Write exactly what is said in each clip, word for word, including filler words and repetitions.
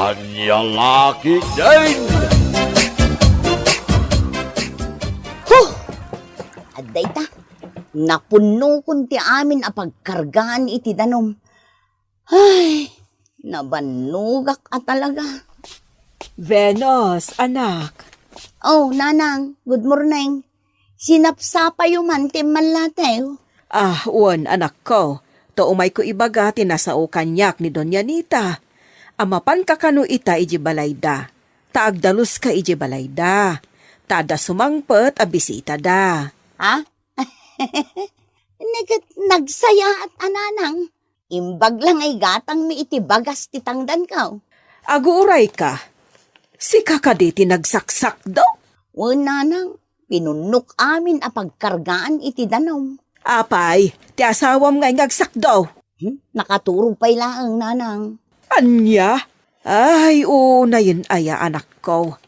Ania la ketdin? Huh! Adda ita, napunnokon ti amin a pagkargaan iti danum. Ay, nabannogak a talaga. Venus, anak. Oh, Nanang, good morning. Sinapsapayo man ti immallatew? Ah, wen, anakko. Ta umayko ibaga ti nasao kaniak ni Doña Nita. A mapanka kano ita idiay balayda. Ta agdaluska idiay balayda. Ta adda sumangpet a bisitada. Ha? Nagsayaat, nagsayaat a, Nanang. Imbag la nga igatangmi iti bagas ti tangdanko. Aguray ka. Sika kadi ti nagsaksakdo? Wen, Nanang, pinunnok amin a pagkargaan iti danum. Apay, ti asawam nga agsakdo? Hmm? Nakaturog pay laeng, Nanang. Ania? Ay, unayen aya, anakko.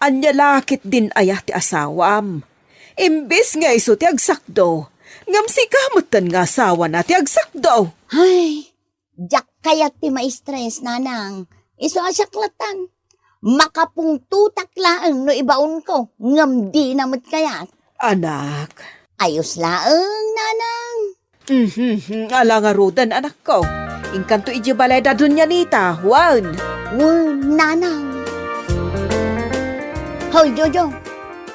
Ania la ketdin aya ti asawam? Imbes nga isu ti agsakdo, ngem sika metten nga asawana ti agsakdo. Ay, diak kayat ti maistres, Nanang. Isu a siak lattan. Makapungtotak laeng no ibaonko, ngem dina met kayat. Anak. Ayos laeng, Nanang. Mhm, ala ngaruden, anakko. Inkanto idiay balay da Doña Nita, wen. Wen, Nanang. Hoy, Jojo,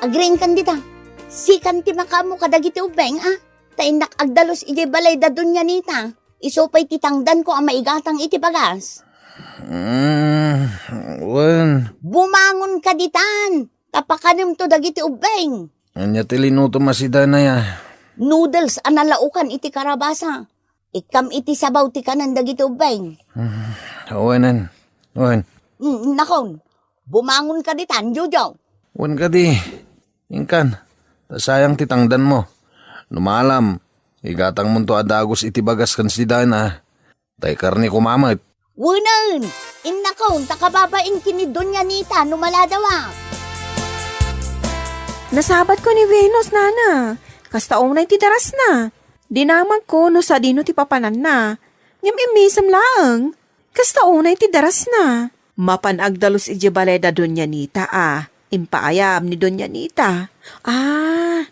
agriingkan dita. Sikan ti makaammo kadagiti ubbing, a? Ta innak agdalus idiay balay da Doña Nita. Isu pay ti tangdanko a maigatang iti bagas. Mm, wen. Bumangonka ditan, ta pakanemto dagiti ubbing. Ania ti linutom a sidanay a? Noodles a nalaokan iti karabasa. Ikkam iti sabaw ti kanen dagiti ubbing. Mm, wenen. Wen. Mm, nakon, bumangonka ditan, Jojo. Wen kadi, inkan, ta sayang ti tangdanmo. No maalam, igatangmonto a dagus iti bagas ken sidana. Tay karne koma met. Wenen! Innakon, ta kababain ken ni Doña Nita no maladawa. Nasabatko ni Venus, nana. Kasta unay ti darasna. Dinamagko no sadino ti papananna. Ngem immisem laeng. Kasta unay ti darasna. Mapan agdalus idiay balay da Doña Nita a. Impaayam ni Doña Nita. Ah,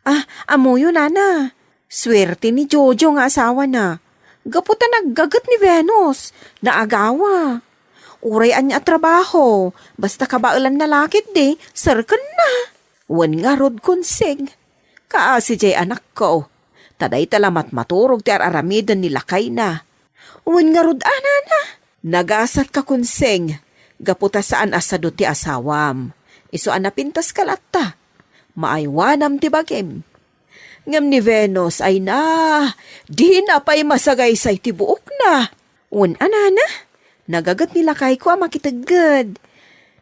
Ah, ammoyo, nana. Suerte ni Jojo nga asawana. Gapu ta naggaget ni Venus, naagawa. Uray ania a trabaho, basta kabaelanna la ketdi, serkenna. Wen ngarud, Konseng. Kaasi diay anakko. Ta dayta la matmaturog ti ar-aramiden ni lakayna. Wen ngarud a, nana, nagasatka, Konseng, gapu ta saan a sadu ti asawam. Isu a napintaska latta. Maaywanam ti bagim. Ngem ni Venus, ay na, dina pay masagaysay ti buokna. Wen a, nana, nagaget ni lakayko a makitegged.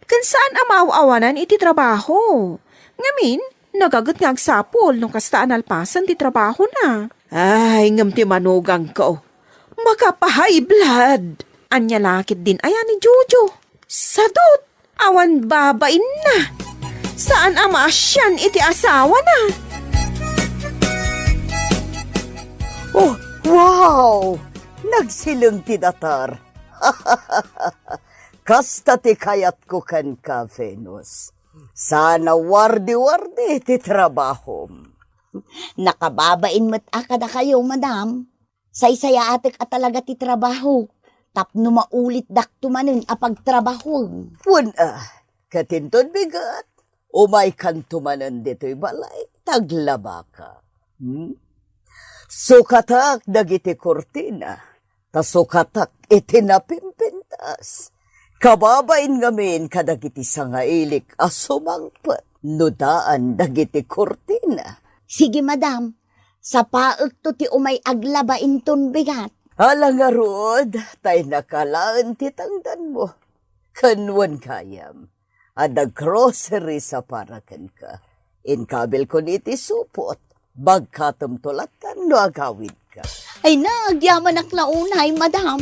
Ken saan a maaw-awanan iti trabaho. Ngamin, nagaget nga agsapul no kasta a nalpasen ti trabahona. Ay, ngem ti manugangko, makapa-high blood. Ania la ketdin aya ni Jojo? Sadut, awan babainna. Saan a maasian iti asawana. Oh, wow! Nagsileng ti datar. Kasta ti kayatko kenka, Venus. Sana wardi-wardi ti trabahom. Nakababain met a kadakayo, madam. Saysayaatek a talaga ti trabaho tapno maulitdakto manen a pagtrabahoen. Wen a, ket inton bigat, umaykanto manen ditoy balay, ta aglabaka. Hmm? Sukatak dagiti kurtina, ta sukatak iti napimpintas. Kababain ngamin kadagiti sangailik a sumangpet no daan dagiti kurtina. Sige, madam. Sapaekto ti umay aglaba inton bigat. Ala ngarud, tay nakalaen ti tangdanmo. Ken wen gayam, adda groceries a para kenka. Inkabilkon iti supot. Bagkatemto lattan no agawidka. Ay na, agyamanak la unay, madam.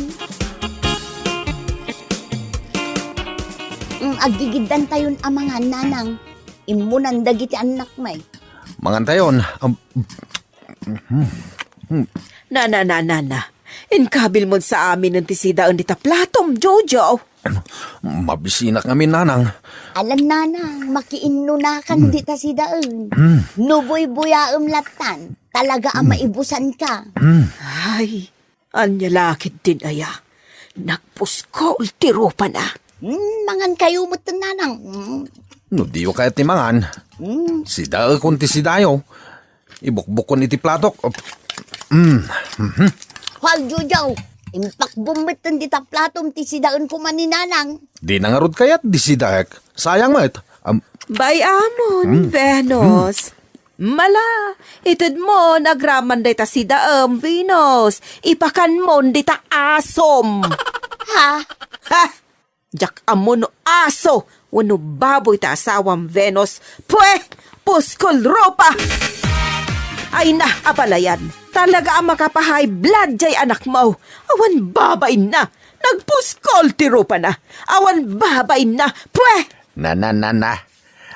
Mm, aggigiddantayon a mangan, nanang. Immunan dagiti annakmi. Mangantayon. Am, Na, na, na, na, na. Inkabilmon sa aminen ti sidaen dita platom, Jojo. Mabisinak ngamin, Nanang. Alan, Nanang, makiinnunakan dita sidaen. No buybuyaem lattan, talaga a maibusanka. Ay, ania la ketdin aya? Nagpuskol ti rupana. Hmm, mangankayo metten, Nanang. Hmm. No diyo kayat ti mangan, sidaekon ti sidayo. Ibukbukkon iti platok. Mm, mhm. Hal, Jojo, impakbom metten dita platom ti sidaen koma ni Nanang. Dina ngarud kayat di sidaek. Sayang met. Am, Bay-amon, Venus. Mala, itedmon agraman dayta sidaem, Venus. Ipakanmon dita asom. Ha? Ha? Diak ammo no aso wenno baboy ti asawam, Venus. Pue! Puskol rupa! Ay na, abalayan. Talaga a makapa-high blood jay anakmo. Awan babainna. Nagpuskol ti rupana. Awan babainna. Pue! Na, na, na, na.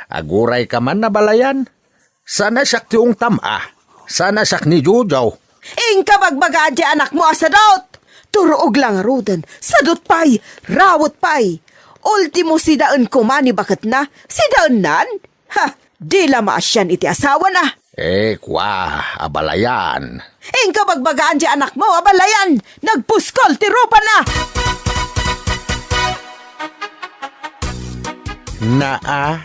Agurayka man, abalayan. Saan a siak ti ungtam a? Saan a siak ni Jojo? Inka bagbagaan ti anakmo a sadut! Turuog la ngaruden, sadut pay, rawet pay. Ultimo, sidaen koma ni baketna, sidaennan? Ha, di la maasian iti asawana. Eh, kua, abalayan. Inka bagbagaan ti anakmo, abalayan! Nagpuskol ti rupana! Naa,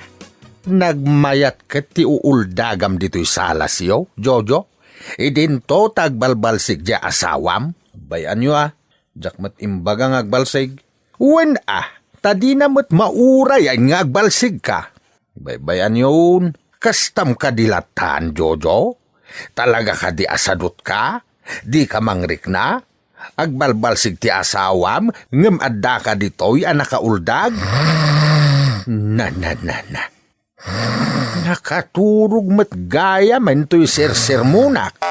nagmayat ket ti uuldagam ditoy salasyo, Jojo? Idinto ta agbalbalsig diay asawam? Bay-anyo a, diak met imbaga nga agbalsig. Wen a, ta dina met maurayen nga agbalsigka. Baybay-anyon, kastam kadi lattan, Jojo? Talaga kadi a sadutka? Dika mangrikna? Agbalbalsig ti asawam, ngem addaka ditoy a nakauldag? Na, na, na, na. Nakaturog met gayam intoy sersermonak.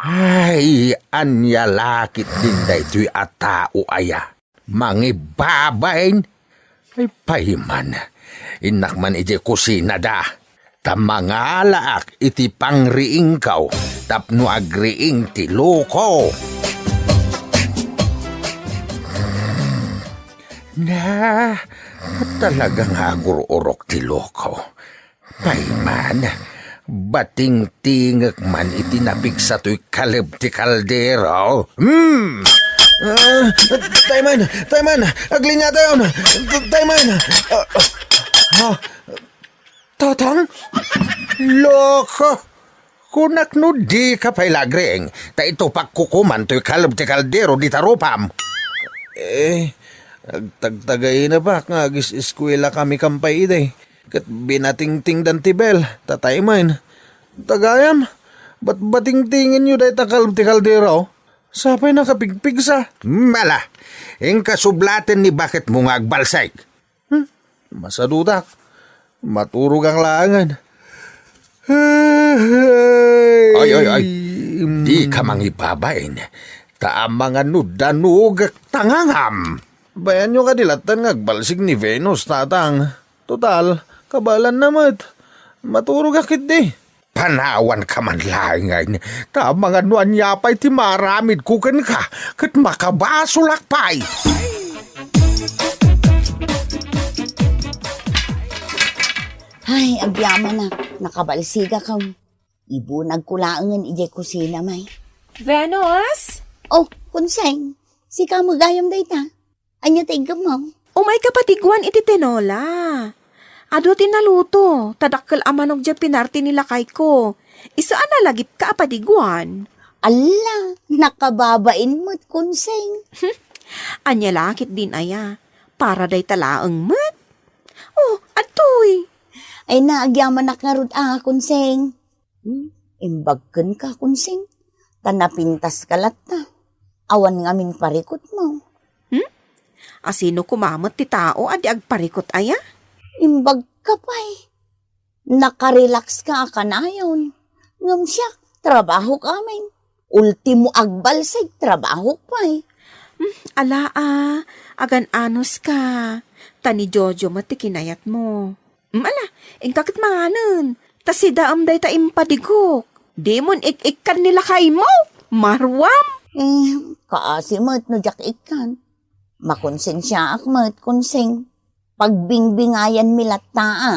Ay, ania la ketdin daytoy a tao aya? Mangibabain? Ay, pay man. Innak man idiay kusinada. Ta mangalaak iti pangriingko tapno agriing ti loko. Na, talaga nga agur-urok ti loko. Pay man, batingtingek man iti napigsa toy kaleb ti kaldero. Hmm! Ah, Tayman! Tayman! Aglinia tayon! Tayman! Ah, ah, ah, Tatang? Loko! Kunak no dika pay la agriing, ta itupakko koman toy kaleb ti kaldero dita rupam. Eh, agtagtagayna pay nga agis-eskuela kami kampay idi. Ket binatingtingdan ti bel, ta taymaen. Ta gayam, batbatingtingenyo dayta kaleb ti kaldero. Sapay nakapigpigsa. Mala, inka sublaten ni baketmo nga agbalsig. Hmm, masadutak. Maturogak laengen. Ay, ay, ay. Dika mangibabain. Ta amangan no danogek tangangam. Bayanyo kadi lattan nga agbalsig ni Venus, Tatang. Total, kabaelanna met. Maturogak ketdi. Panawanka man laengen, ta amangan no ania pay ti maaramidko kenka, ket makabasolak pay. Ay, agyamanak, nakabalsigak. Ibunagko laengen idiay kusina, may. Venus? Oh, Konseng, sika met gayam dayta. Ania ti iggemmo? Umayka patiguan iti tinola. Adu ti naluto, ta dakkel a manok diay pinarti ni lakayko. Isu a nalagipka a patiguan. Alla, nakababain met, Konseng. Ania la ketdin aya? Para dayta laeng met? Oh, adtoy. Ay na, agyamanak ngarud a, Konseng. Hmm, imbag kenka, Konseng, ta napintaska latta. Awan ngamin parikutmo. Hmm? Asino koma met ti tao a di agparikut aya? Imbagka pay. Nakarelaxka a kanayon. Ngem siak, trabahok amin. Ultimo agbalsig, trabahok pay. Hmm, ala a, agan-anuska. Ta ni Jojo met ti kinayatmo. Mm, ala, inka ket manganen. Ta sidaem dayta impadigok. Dimon ik-ikkan ni lakaymo. Maruam. Eh, kaasi met no diak ikkan. Makonsensiaak met, Konseng. Pagbingbingayanmi latta, a.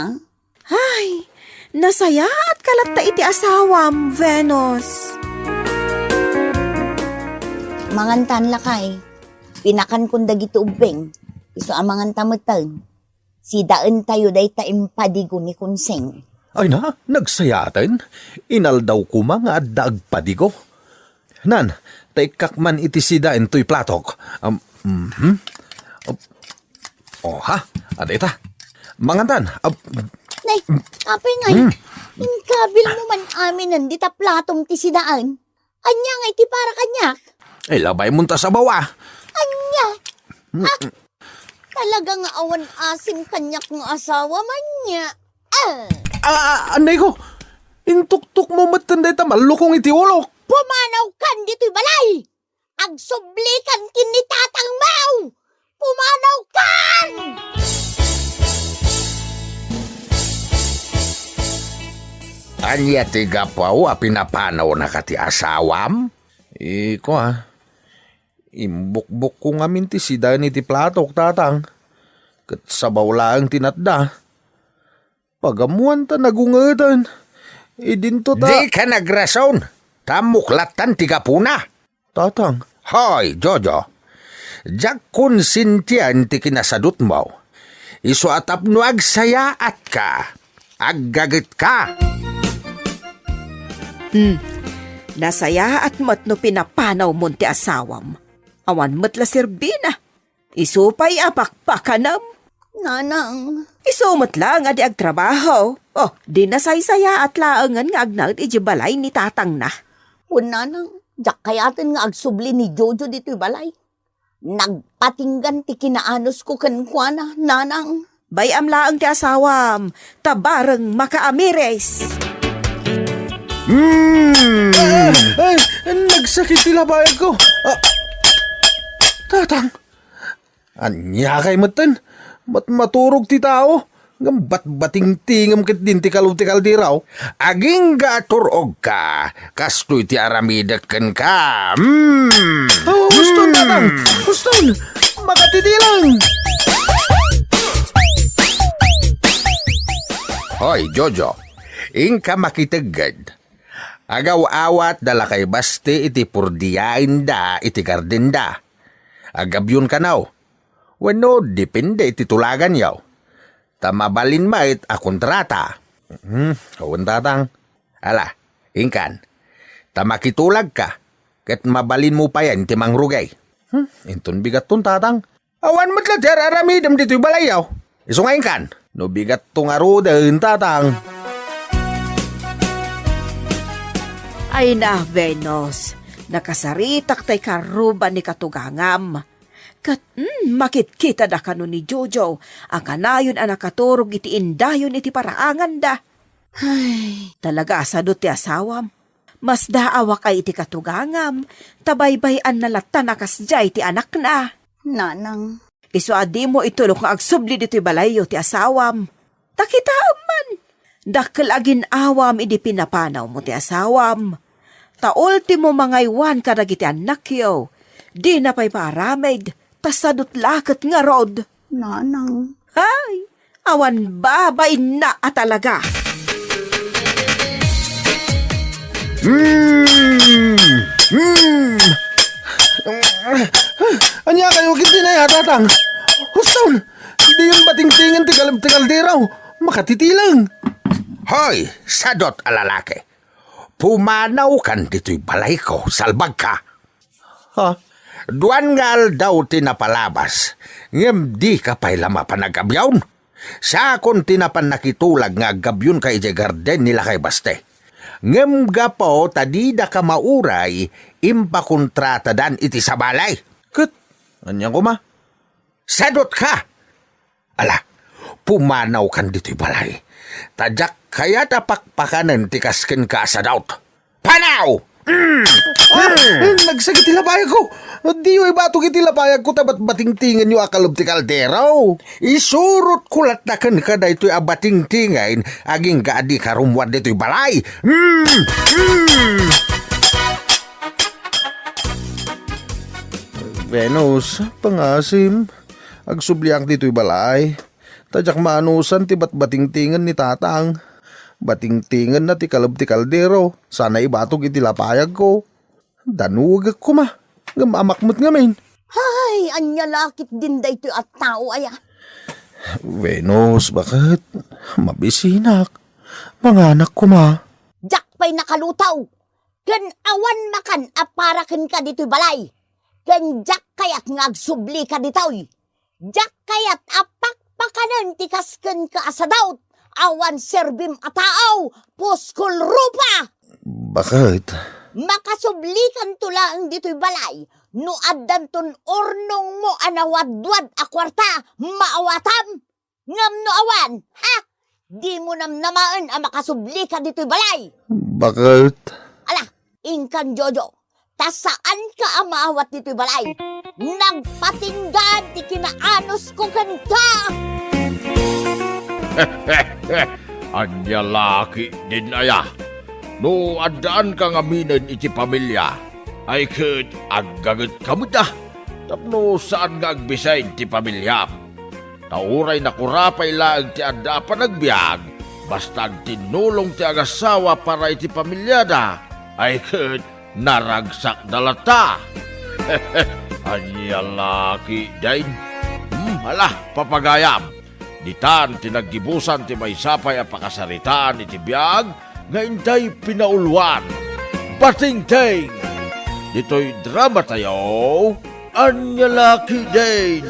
Ay, nasayaatka latta iti asawam, Venus. Mangantan, lakay. Pinakankon dagiti ubbing. Isu a manganta metten. Sidaentayo dayta impadigo ni Konseng. Ay na, nagsayaaten. Inaldaw koma nga adda agpadigo. Nan, ta ikkak man iti sidaen toy platok. Am, mhm. Op. O, ha? Adda ita. Mangantan. Ap-, Nay, apay ngay? Hmm. Inkabil mo man aminen dita platom ti sidaen. Ania nga iti para kaniak? Ay, labay mo ta sabaw, a. Ania? Mm. Ah, talaga nga awan asim kaniak nga asawa man niya. Ah! Ah, ah, anay ko! Intuktok mo met dayta mallukong iti ulok! Pumanawkan ditoy balay! Agsublikan ken ni tatang mo! Pumanawkan! Ania ti gapu a pinapanawnaka ti asawam? Iko, a. Imbukbukko ngamin ti sidaen iti platok, tatang. Ket sabaw laeng ti natda. Pagamuan ta nagungeten. Idinto ta Dika nagrason. Ta ammok lattan ti gapuna. Tatang. Hoy, Jojo. Diak konsintian ti kinasadutmo. Isu a tapno agsayaatka, aggagetka. Hmm. Nasayaat met no pinapanawmon ti asawam. Awan met la serbina. Isu pay a pakpakanem. Nanang. Isu met laeng a di agtrabaho. Oh, di nasaysayaat laengen nga agnaed idiay balay ni tatangna. Wen, nanang, diak kayaten nga agsubli ni Jojo ditoy balay. Nagpatinggan ti kinaanusko kenkuana, nanang. Bay-am laeng ti asawam, ta bareng makaamiris. Mm. Ah, ay, nagsakit ti labayagko. Ah, tatang, aniakay metten? Mat-, maturog ti tao. Ngem batbatingtingem ketdin ti kalub ti kaldero. Agingga a tur-ogka, kastoy ti aramidek kenka. Mm. Oh, huston, tatang! Huston! Makatitilang! Hoy, Jojo, inka makitegged. Agaw-awat da lakay Basti iti purdiyaenda iti gardenda. Aggabion kano. Wenno, depende iti tulaganyo. Ta mabalin met a kontrata. Hmm, wen, tatang. Ala, inkan. Ta makitulagka, ket mabalinmo payen ti mangrugay. Hmm, inton bigatton, tatang. Awan met la ti ar-aramidem ditoy balayyo. Isu nga inkan. No bigatto ngaruden, tatang. Ay na, Venus, nakasaritak tay karuba ni katugangam. Ket, mm, makitkita da kano ni Jojo a kanayon a nakaturog iti indayon iti paraanganda. Ay, talaga a sadut ti asawam. Masdaawak ay iti katugangam, ta baybay-anna latta a kasdiay ti anakna. Nanang. Isu a dimo itulok nga agsubli ditoy balayyo ti asawam. Ta kitaem man, dakkel a gin-awam idi pinapanawmo ti asawam. Ta ultimo mangaywan kadagiti annakyo, dina pay maaramid, ta sadut la ket ngarud. Nanang. Ay, awan babainna a talaga. Mm! Mm! Ania kayo ket dinaya, tatang? Huston! Diyon batingtingen ti kalub ti kaldero. Makatitileng. Hoy, sadot a lalaki. Pumanawkan ditoy balayko, salbagka. Ha? Duan nga aldaw ti napalabas, ngem dika pay la mapan aggabion. Siakon ti napan nakitulag nga aggabion ka idiay garden ni Lakay Baste. Ngem gapu ta didaka mauray, impakontratadan iti sabali. Ket, ania koma? Sadot ka! Ala, pumanawkan ditoy balay. Ta diak kayat a pakpakanen ti kas kenka a sadot. Panaw! Mm! Ah, mm. Nagsakit ti labayagko. Diyo ibatok iti labayagko ta batbatingtingenyo a kalub ti kaldero. Isurotko latta kenka daytoy a batingtingen agingga a dika rummuar ditoy balay. Mm! Mm! Venus, pangasim, agsubliak ditoy balay. Ta diak maanusan ti batbatingtingen ni tatang. Batingtingenna ti kalub ti kaldero, sana ibatog iti lapayagko. Danugek koma, ngem amak met ngamin. Hay, ania la ketdin daytoy a tao aya? Venus, baket? Mabisinak. Manganak koma. Diak pay nakalutaw. Ken awan makan a para kenka ditoy balay. Ken diak kayat nga agsublika ditoy. Diak kayat a pakpakanen ti kas kenka a sadaut. Awan serbim a tao, puskol rupa! Baket? Makasublikanto laeng ditoy balay no addanton urnongmo a nawadwad a kuarta, maawatam. Ngem no awan, ha? Dimo namnamaen a makasublika ditoy balay. Baket? Ala, inkan Jojo, ta saanka a maawat ditoy balay. Nagpatinggaan ti kinaanusko kenka. Ania la ketdin aya? No addaanka ngaminen iti pamilia, ay ket aggagetka met a, tapno saan nga agbisay ti pamiliam. Ta uray nakurapay laeng ti adda a panagbiag, basta agtinnulong ti agasawa para iti pamiliada, ay ket naragsakda latta. Ania la ketdin? Hmm, ala, papagayam. Ditan ti naggibusan ti maysa pay a pakasaritaan iti biag nga intay pinauluan. Batingting! Ditoy dramatayo, Ania la ketdin?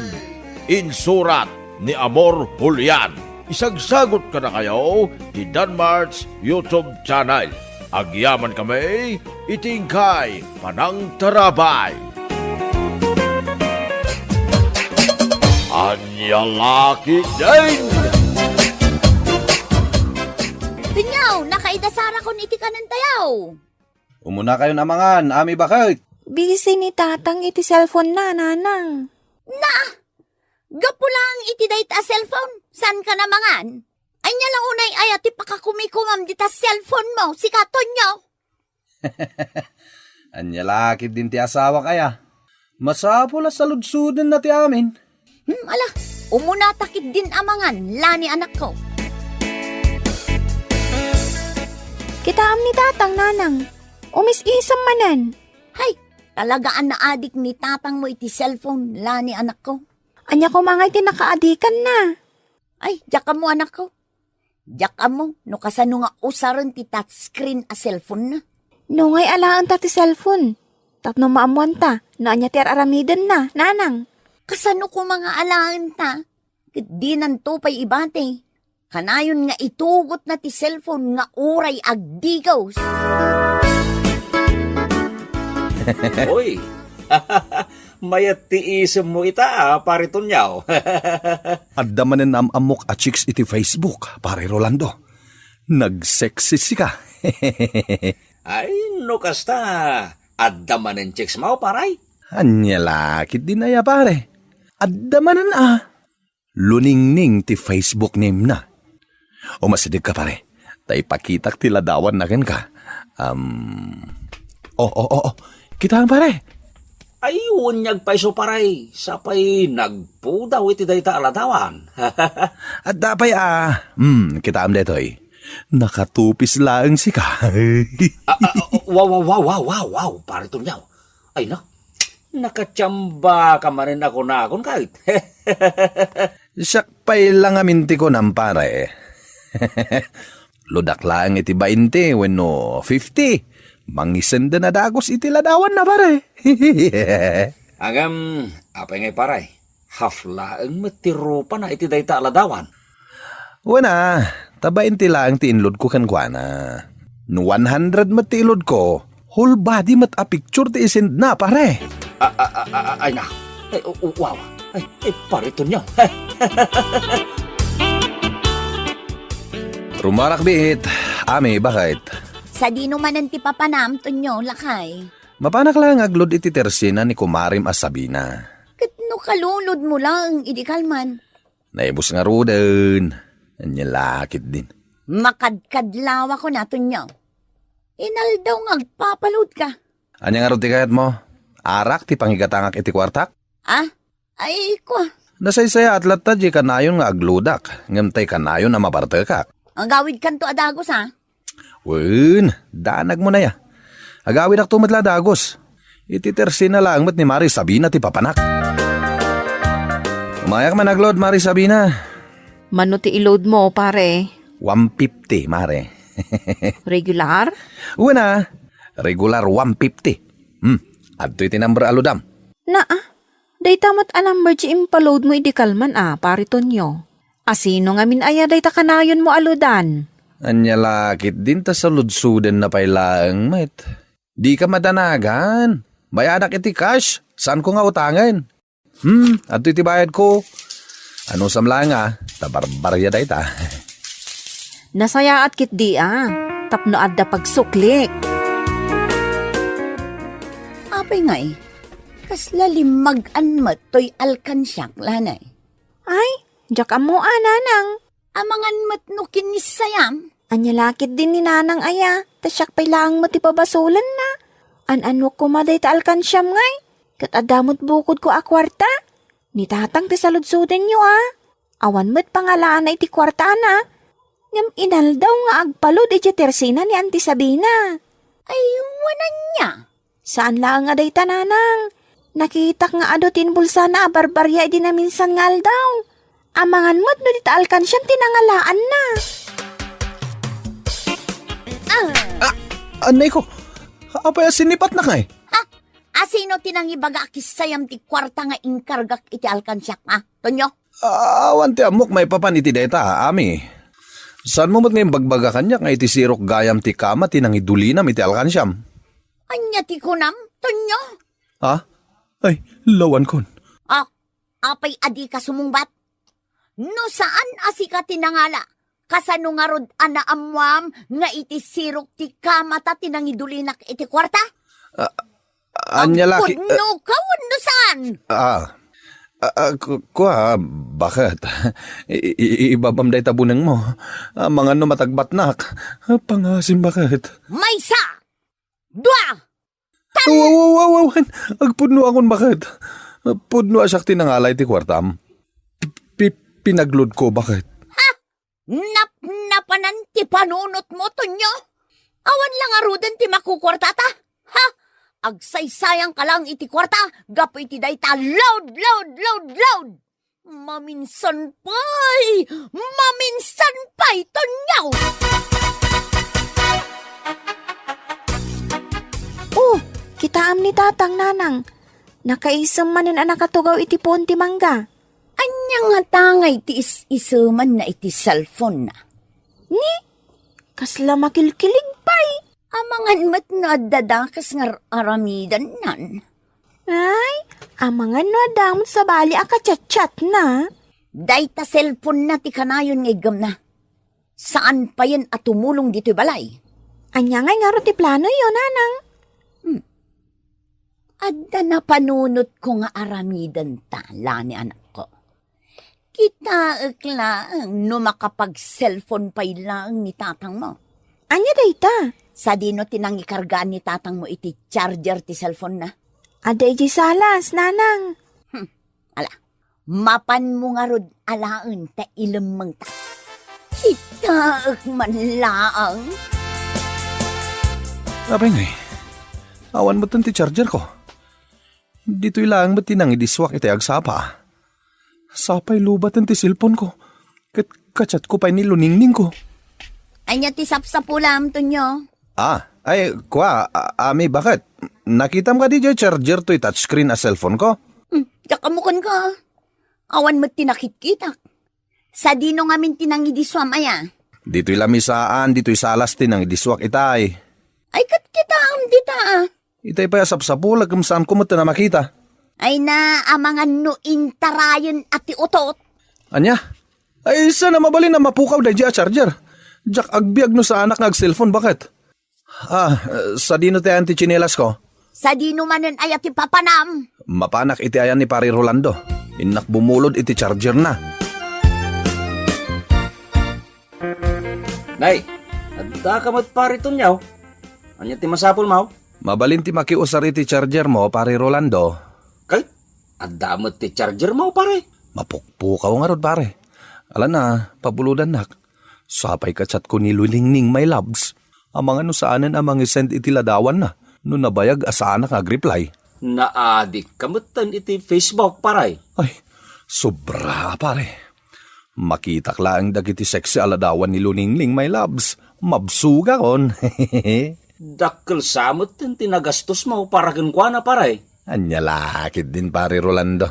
Insurat ni Amor Julian. Isagsagot kadakayo ti Danmart's YouTube channel. Agyaman kami iti inkay panangtarabay. Ania la ketdin? Tonyo, nakaidasarakon iti kanentayo. Umunakayon a mangan, Ami, baket. Busy ni Tatang iti cellphone na, Nanang. Na! Gapu laeng iti dayta a cellphone, saanka a mangan? Ania la unay aya ti pakakumikumam dita cellphone mo, sika, Tonyo? Ania la ketdin ti asawak aya? Masapul a saludsodenna ti amin. Hmm, ala, umunata ketdin a mangan, Lani anakko. Kitaem ni Tatang, Nanang. Umis-isem manen. Hay, talaga a naadik ni Tatangmo iti cellphone, Lani anakko. Ania koma ngay ti nakaadikanna? Ay, diak ammo, anakko. Diak ammo no kasano nga usaren ti touchscreen a cellphone na. No ngay alaenta ti cellphone, tapno maammoanta no ania ti ar-aramidenna, Nanang. Kasano koma nga alaenta? Ket dinanto pay ibati. Kanayon nga itugotna ti cellphone nga uray agdigos. Uy, mayat ti isemmo ita, a, Pare Tonyo. Adda manen naam-ammok a chicks iti Facebook, Pare Rolando. Nagsexy sika. Ay, no kasta, adda manen chicks mo, paray? Ania la ketdin aya, pare? Adda manen a. Luningning ti Facebook name na. Umasidegka, pare. Ta ipakitak ti ladawanna kenka. Um, oh, oh, oh, oh. Kitaem, pare. Ay, wen nga agpayso, pare. Sapay nagpudaw iti dayta a ladawan. Adda pay a. Hmm, kitaem daytoy. Nakatupis laeng sika. Ah, ah, ah, wow, wow, wow, wow, wow, wow, Pare Tonyo. Ay, na. Nakatiamba ka manen a kunakon, kayt. Siak pay la ngamin ti kunam, pare. Ludak laeng iti bainte wenno fifty. Mangisendan a dagus iti ladawanna, pare. Ngem, apay ngay, pare? Half laeng met ti rupana iti dayta a ladawan. Wen a, ta bainte laeng ti inloadko kenkuana. No one hundred met ti ilodko, whole body met a picture ti isendna, pare. A, a, a, a, a, ay na. Ay, u-, u-, wow. Ay, ay, Pare Tonyo. Rumarak biit, Ami, baket? Sadino manen ti papanam, Tonyo, lakay? Mapanak laeng agload iti tersena ni kumarem a Sabina. Ket no kalulodmo laeng idi kalman? Naibus ngaruden. Ania la ketdin? Makadkadlawakon, Tonyo. Inaldaw nga agpapalodka. Ania ngarud ti kayatmo? Arak ti pangigatangak iti kuartak? Ah? Ay, kua. Nasaysayaat latta diay kanayon nga agludak, ngem tay kanayon a mabartekak. Agawidkanto a dagus, a? Wen, danagmo na ya. Agawidakto met la a dagus. Iti tersina laeng met ni Mari Sabina ti papanak. Umayak man agload, Mari Sabina. Mano ti i-load mo, pare? One fifty, Mare. Regular? Wen a, regular one fifty. Hmm, adtoy ti number a loadam. Naa, dayta met a number ti impaload mo idi kalman a, Pare Tonyo. Asino ngamin aya dayta kanayon mo a loadan? Ania la ketdin ta saludsodenna pay laeng met. Dika madanagan. Bayadak iti cash. Saanko nga utangen. Hmm, adtoy ti bayadko. Anusam laeng a, ta barbaria dayta. Nasayaat ketdi a, tapno adda pagsuklik. Apay ngay, kasla limmag-an met toy alkansiak, lanay? Ay, diak ammo a, nanang. Amangan met no kinissayam. Ania la ketdin ni nanang aya, ta siak pay laeng met ti pabasolenna. An-anok koma dayta alkansiam ngay, ket adda met bukodko a kuarta. Ni tatang ti saludsodenyo a. Awan met pangalaana iti kuartana. Ngem inaldaw nga agpaload iti tersina ni Auntie Sabina. Ay, wen ania? Saan laeng a dayta, nanang. Nakitak nga adu ti inbulsana a barbaria idi naminsan nga aldaw. Amangan met no dita alkansiam ti nangalaanna. Ah! Ah, annay ko. Apay a sinipatnak ngay? Ha? Asino ti nangibaga a kissayam ti kuarta nga inkargak iti alkansiak, ha? Tonyo? Ah, awan ti ammok maipapan iti dayta, Ami. Saanmo met nga imbagbaga kaniak nga iti sirok gayam ti kama ti nangidulinam iti alkansiam? Ania ti kunam, Tonyo? Ha? Ay, lawankon. Ah, apay a dika sumungbat? No saan a sika ti nangala, kasano ngarud a naammuam nga iti sirok ti kamata ti nangidulinak iti kuarta? Ah, ania la ki-, Agpudno ka wenno saan? Ah, ah, ah, ku-, kua, baket? I-, i-, i-, ibabam dayta bunengmo. Amangan no matagbatnak. Ah, pangasim, baket? Maysa! Dua! Tan- Aw, aw, aw, aw, aw, agpudno akon, baket? Pudno a siak ti nangala iti kuartam. Pi-, pinagloadko, baket? Ha? Napnapanan ti panunotmo, Tonyo? Awan la ngaruden ti makukuartata? Ha? Agsaysayangka lang iti kuarta gapu iti dayta load, load, load, load! Maminsan pay! Maminsan pay, Tonyo! Oh, kitaem ni Tatang, Nanang. Nakaisem manen a nakatugaw iti puon ti mangga. Ania ngata ngay ti is-isemanna iti cellphone-na? Ni? Kasla makilkilig pay. Amangan met no adda dakes nga ar-, aramidennan. Ay, amangan no adda met sabali a kachatchatna. Dayta cellphone-na ti kanayon nga iggemna. Saan payen a tumulong ditoy balay. Ania ngay ngarud ti planoyo, Nanang? Hmm. Adda napanunotko nga aramidenta, la ni anakko. Kitaek laeng no makapag-cellphone pay laeng ni tatangmo. Ania dayta? Sadino ti nangikargaan ni tatangmo iti charger ti cellphone-na? Adda idiay salas, Nanang. Hmm. Ala, mapanmo ngarud alaen ta ilemmengta. Kitaek man laeng. Apay ngay, awan metten ti charger-ko. Ditoy laeng met ti nangidisuak iti agsapa. Sapay lubaten ti cellphone-ko. Ket kachatko pay ni luningning-ko. Ania ti sapsapulam, Tonyo? Ah, ay, kua, a-, Ami, baket? Nakitam kadi diay charger toy touchscreen a cellphone-ko? Hmm, diak ammo kenka. Awan met ti nakitkitak. Sadino ngamin ti nangidisuam aya? Ditoy lamisaan, ditoy salas ti nangidisuak itay. Ay, ket kitaem dita, a. Itay pay a sapsapulek, ngem saanko met a makita. Ay na, amangan no intarayen a ti utot. Ania? Ay, saan a mabalin a mapukaw daydiay a charger? Diak agbiag no saanak nga ag-cellphone, baket? Ah, sadino ti ayan ti tsinelasko? Sadino manen aya ti papanam? Mapanak iti ayan ni Pari Rolando. Innak bumulod iti charger-na. Nay, adda ka met, Pari Tonyo? Ania ti masapulmo? Mabalin ti makiusar iti charger mo, Pare Rolando. Kay, adda met ti charger mo, pare? Mapukpukaw ngarud, pare. Ala na, pabulodannak. Sapay ka-chat ko ni Luningning, my loves. Amangan no saanen a mangisend iti ladawanna no nabayag a saanak nga agreply. Naadikka metten iti Facebook, pare. Ay, sobra, pare. Makitak laeng dagiti sexy a ladawan ni Luningning, my loves. Mabsugakon. Dakkel sa metten ti nagastos mo para kenkuana, pare. Ania la ketdin, Pare Rolando.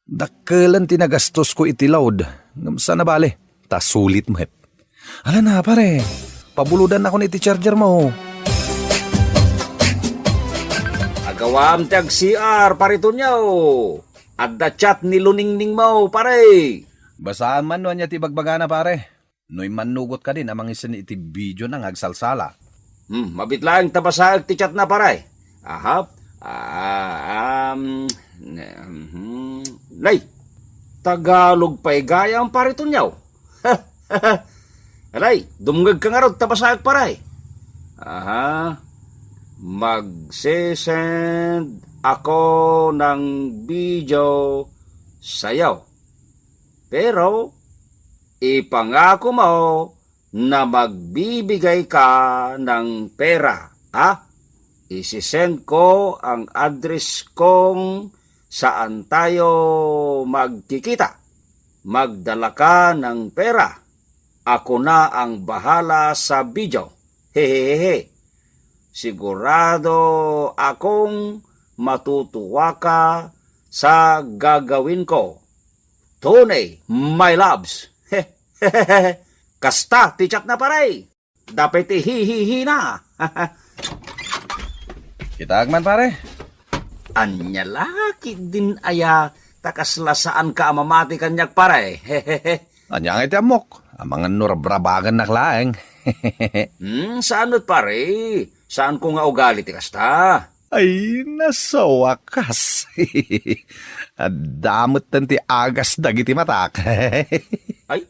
Dakkelen ti nagastos ko iti load. Ngem saan a bale, ta sulit met. Ala na, pare. Pabulodannakon iti charger mo. Agawam ti ag-C R, Pare Tonyo. Adda chat ni Luningning mo, pare. Basaan man no ania ti ibagbagana, pare. No immannugot kadin a mangisin iti video na nga agsalsala. Hmm, mabit laeng ta basaek ti chat na, pare. Aha. Ah, um, ne-, mhm. Nay, Tagalog pay gayam, Pare Tonyo. Alay, dumngeg ka ngarud ta basaek, pare. Aha. Magsisend ako ng video sa'yo. Pero, ipangako mo na magbibigay ka ng pera, ha? Isisend ko ang address kung saan tayo magkikita. Magdala ka ng pera. Ako na ang bahala sa video. Hehehehe. Sigurado akong matutuwa ka sa gagawin ko. Tony, my loves. Kasta ti chat na, pare. Dapay ti hihihi na. Kitaek man, pare. Ania la ketdin aya ta kasla saanka a mamati kaniak, pare. Ania ngay ti ammok? Amangan no rabrabagennak laeng. Hmm, saan met, pare. Saanko nga ugali ti kasta. Ay, nasawakas. Adda metten ti agas dagiti matak. Ay,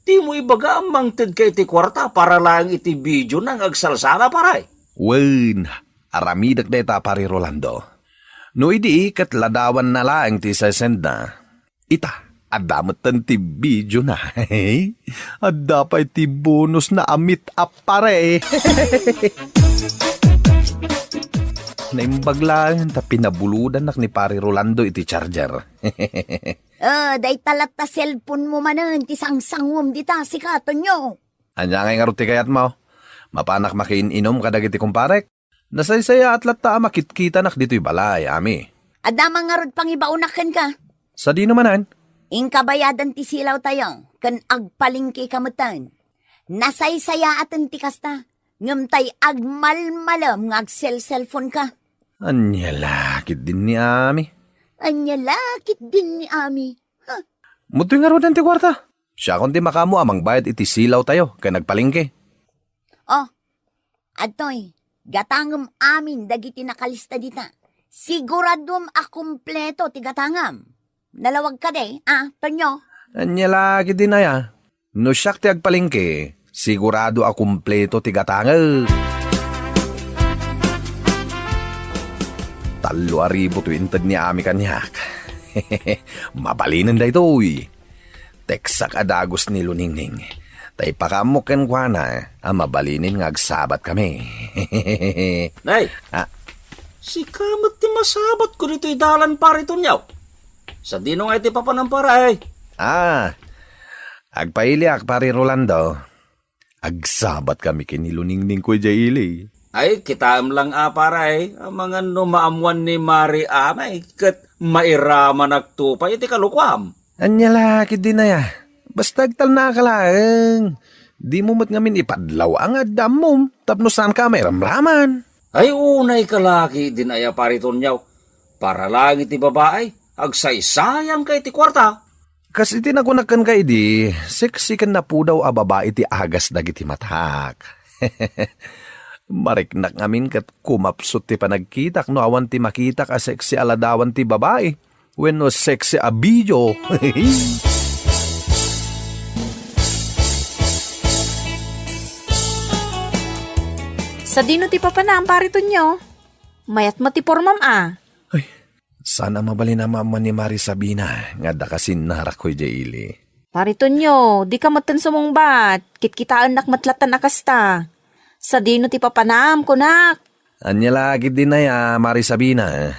dimo ibaga a mangted ka iti kuarta para laeng iti video na nga agsalsala, pare. Wen, aramidek dayta, Pare Rolando. No idi ket ladawanna laeng ti isesendna. Ita, adda metten ti video na. Adda pay ti bonus na a meet up, pare. Naimbag laeng ta pinabulodannak ni Pare Rolando iti charger. Ah, dayta latta cellphone mo manen ti sangsangom dita, sika, Tonyo. Ania ngay ngarud ti kayatmo? Mapanak makiin-inom kadagiti kumparek? Nasaysayaat latta a makitkitanak ditoy balay, Ami. Adda man ngarud pangibaonak kenka. Sadino manen? Inka bayadan ti silawtayo, ken agpalengke ka metten. Nasaysayaaten ti kasta, ngem tay agmalmalem nga agselselfonka. Ania la ketdin ni Ami? Ania la ketdin ni Ami? Ha? Mudtoy ngaruden ti kuarta. Siakon ti makaammo a mangbayad iti silawtayo ken agpalengke. Oh, adtoy, gatangem amin dagiti nakalista dita. Siguraduem a kompleto ti gatangam. Nalawag kadi, a, Tonyo? Ania la ketdin aya? No siak ti agpalengke, sigurado a kompleto ti gatangek. Tallo a ribu ti inted ni Ami kaniak. Mabalinen daytoy. Teksak a dagus ni Luningning. Ta ipakaammo kenkuana a mabalinen nga agsabat kami. Nay! Ah. Sika met ti masabatko ditoy dalan, Pare Tonyo. Sadino nga iti papanam, pare? Ah, agpailiak, Pare Rolando. Agsabat kami ken ni Luningning ko idiay ili. Ay, kitaem lang a, pare, amangan no maammoan ni Mari Amay ket mairamanakto pay iti kalukuam. Ania la ketdin aya? Basta agtalnaaka laeng. Dimo met ngamin ipadlaw nga adda ammom tapno saanka a mairamraman. Ay, unayka la ketdin aya, Pare Tonyo. Para laeng iti babai, agsaysayanka iti kuarta. Kas iti nakunak kenka idi, sexy ken napudaw a babai ti agas dagiti matak. Mariknak ngamin ket kumapsut ti panagkitak no awan ti makitak a sexy a ladawan ti babai wenno sexy a video. Sadino ti papanam, Pare Tonyo? Mayat met ti pormam a. Ay, saan a mabalin a maammo ni Mari Sabina nga adda kasinnarakko idiay ili. Pare Tonyo, dika metten sumungbat. Kitkitaennak met lattan a kasta. Sadino ti papanam, kunak? Ania la ketdi aya, Mari Sabina?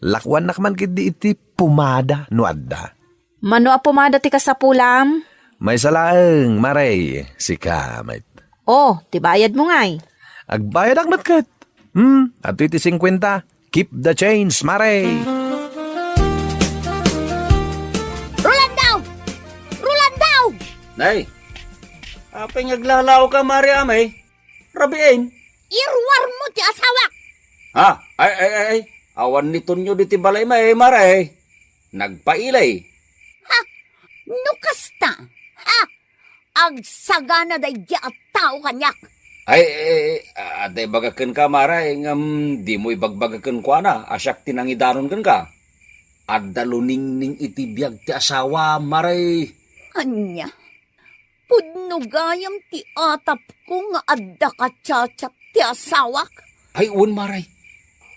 Lakuannak man ketdi iti pomada no adda. Mano a pomada ti kasapulam? Maysa laeng, Mare. Sika met. Oh, ti bayadmo ngay. Agbayadak met ket. Hmm, adtoy ti singkuenta. Keep the change, Mare. Rolando! Rolando! Nay, apay nga aglalaoka, Mare Amay? Rabiin? Iruarmo ti asawak! Ha? Ay, ay, ay, ay. Awan ni Tonyo ditoy balay, Mare. Nagpailay. Ha? No kasta? Ha? Agsagana daydi a tao kaniak. Ay, eh, eh, adda ibaga kenka, Mare, ngem dimo ibagbaga kenkuana a siak ti nangidanon kenka. Adda luningning iti biag ti asawa, Mare. Ania? Pudno gayam ti atapko nga adda ka-chat-chat ti asawak? Ay, wen, Mare.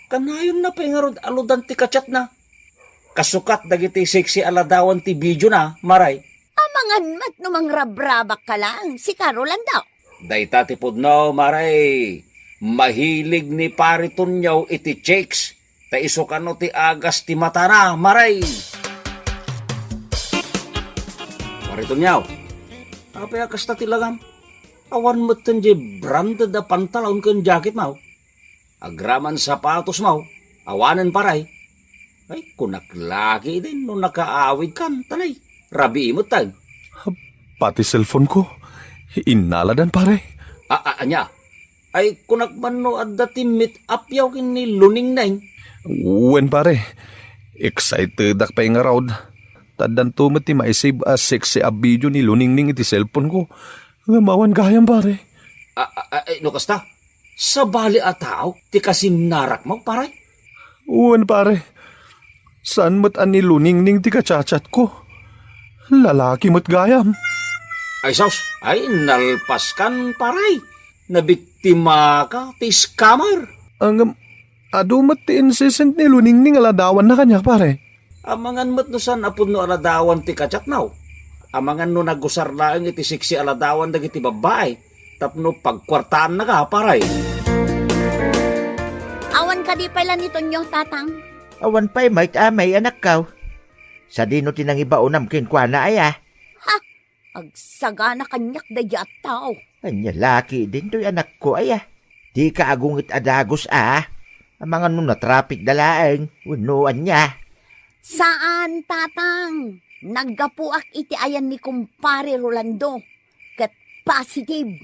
Kanayonna pay ngarud a ludan ti ka-chatna. Kasukat dagiti sexy a ladawan ti videona, Mare. Amangan met no mangrabrabak ka laeng, sika, Rolando. Dayta ti pudno, Mare. Mahilig ni Pare Tonyo iti chicks, ta isu kano ti agas ti matana, Mare. Pare Tonyo, apay a kasta ti langam? Awan metten diay branded a pantalon ken jacketmo. Agraman sapatosmo, awanen, Pare. Ay, kunak la ketdin no nakaawidkan, ta nay, rabii metten. Pati cellphone ko, innaladan, Pare. A-, a-, ania? Ay, kunak man no adda ti meet up-yo ken ni Luningning. Wen, Pare. Excitedak pay ngarud. Ta addanto met ti maisave a sexy a video ni Luningning iti cellphone ko. Ngem awan gayam, Pare. A-, a-, a-, ay, no kasta, sabali a tao ti kasinnarakmo, Pare? Wen, Pare. Saan met a ni Luningning ti ka-chat-chatko. Lalaki met gayam. Ay, sus! Ay, nalpaskan, Pare. Nabiktimaka ti scammer. Ngem, adu met ti insisend ni Luningning a ladawanna kaniak, Pare. Amangan met no saan a pudno a ladawan ti ka-chatmo. Amangan no nagusar laeng iti sexy a ladawan dagiti babbai tapno pagkuartaannaka, Pare. Awan kadi pay la ni Tonyo, Tatang? Awan pay met, Amay, anakko. Sadino ti nangibaonam kenkuana, aya? Ha? Agsagana kaniak daydi a tao. Ania la ketdin toy, anakko, aya? Dika agungit a dagus a. Amangan no natrapikda laeng wenno ania. Saan, Tatang. Naggapuak iti ayan ni Kumpare Rolando. Ket positive.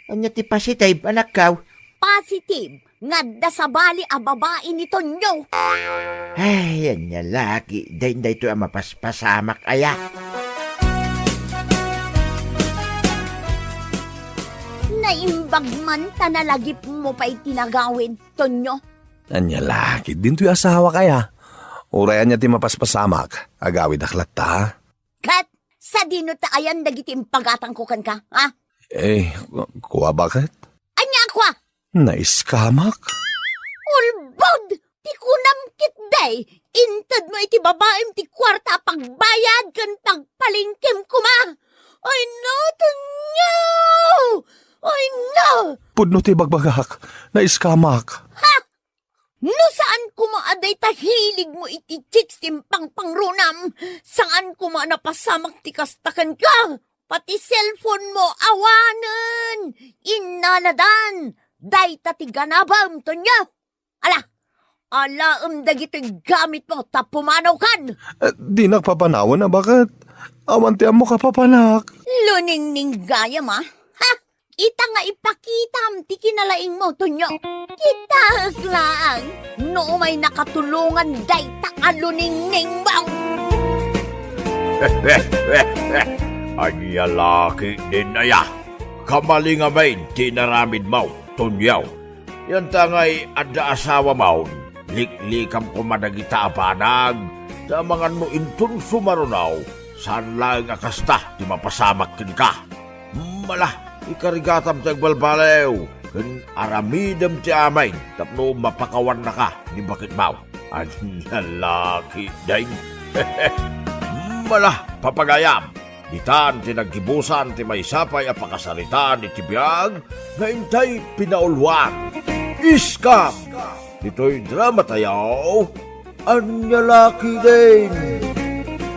Ania ti positive, anakko? Positive nga adda sabali a babai ni Tonyo. Ay, ania la ketdin daytoy a mapaspasamak, aya? Naimbag man ta nalagipmo pay ti nagawid, Tonyo. Ania la ketdin toy, asawak, aya? Uray ania ti mapaspasamak, agawidak latta. Ket sadino ti ayan dagiti impagatangko kenka, ha? Eh, ku-, kua, baket? Ania a kua? Naiskamak. Ulbod! Ti kunam ketdi, intedmo iti babaim ti kuarta a pagbayad ken pagpalengkem koma. Ay no, Tonyo! Ay no! Pudno ti bagbagak, naiskamak. Ha? No saan koma a dayta hiligmo iti chicks ti impangpangrunam, saan koma a napasamak ti kasta kenka. Pati cellphone mo, awanen! Innaladan! Dayta ti ganabem, Tonyo! Ala, alaem dagitoy gamitmo ta pumanawkan! Eh, dinak papanawen a baket. Awan ti ammok a papanak. Luningning gayam, a. Ha? Ita nga ipakitam ti kinalaingmo, Tonyo. Kitaek laeng no umay nakatulongan dayta a luningning mo. Ania la ketdin aya? Kamalin ngamin ti inaramidmo, Tonyo. Yanta ngay adda asawam, liklikam koma dagita a banag, ta amangan no inton sumaruno, saan laeng a kasta ti mapasamak kenka. Mala, ikarigatam ti agbalbaliw, ken aramidem ti amin tapno mapakawannaka ni baketmo. Ania la ketdin? Mala, papagayam, ditan ti naggibusan ti maysa pay a pakasaritaan iti biag nga intay pinauluan. Iskam! Ditoy drama tayo, Ania la ketdin?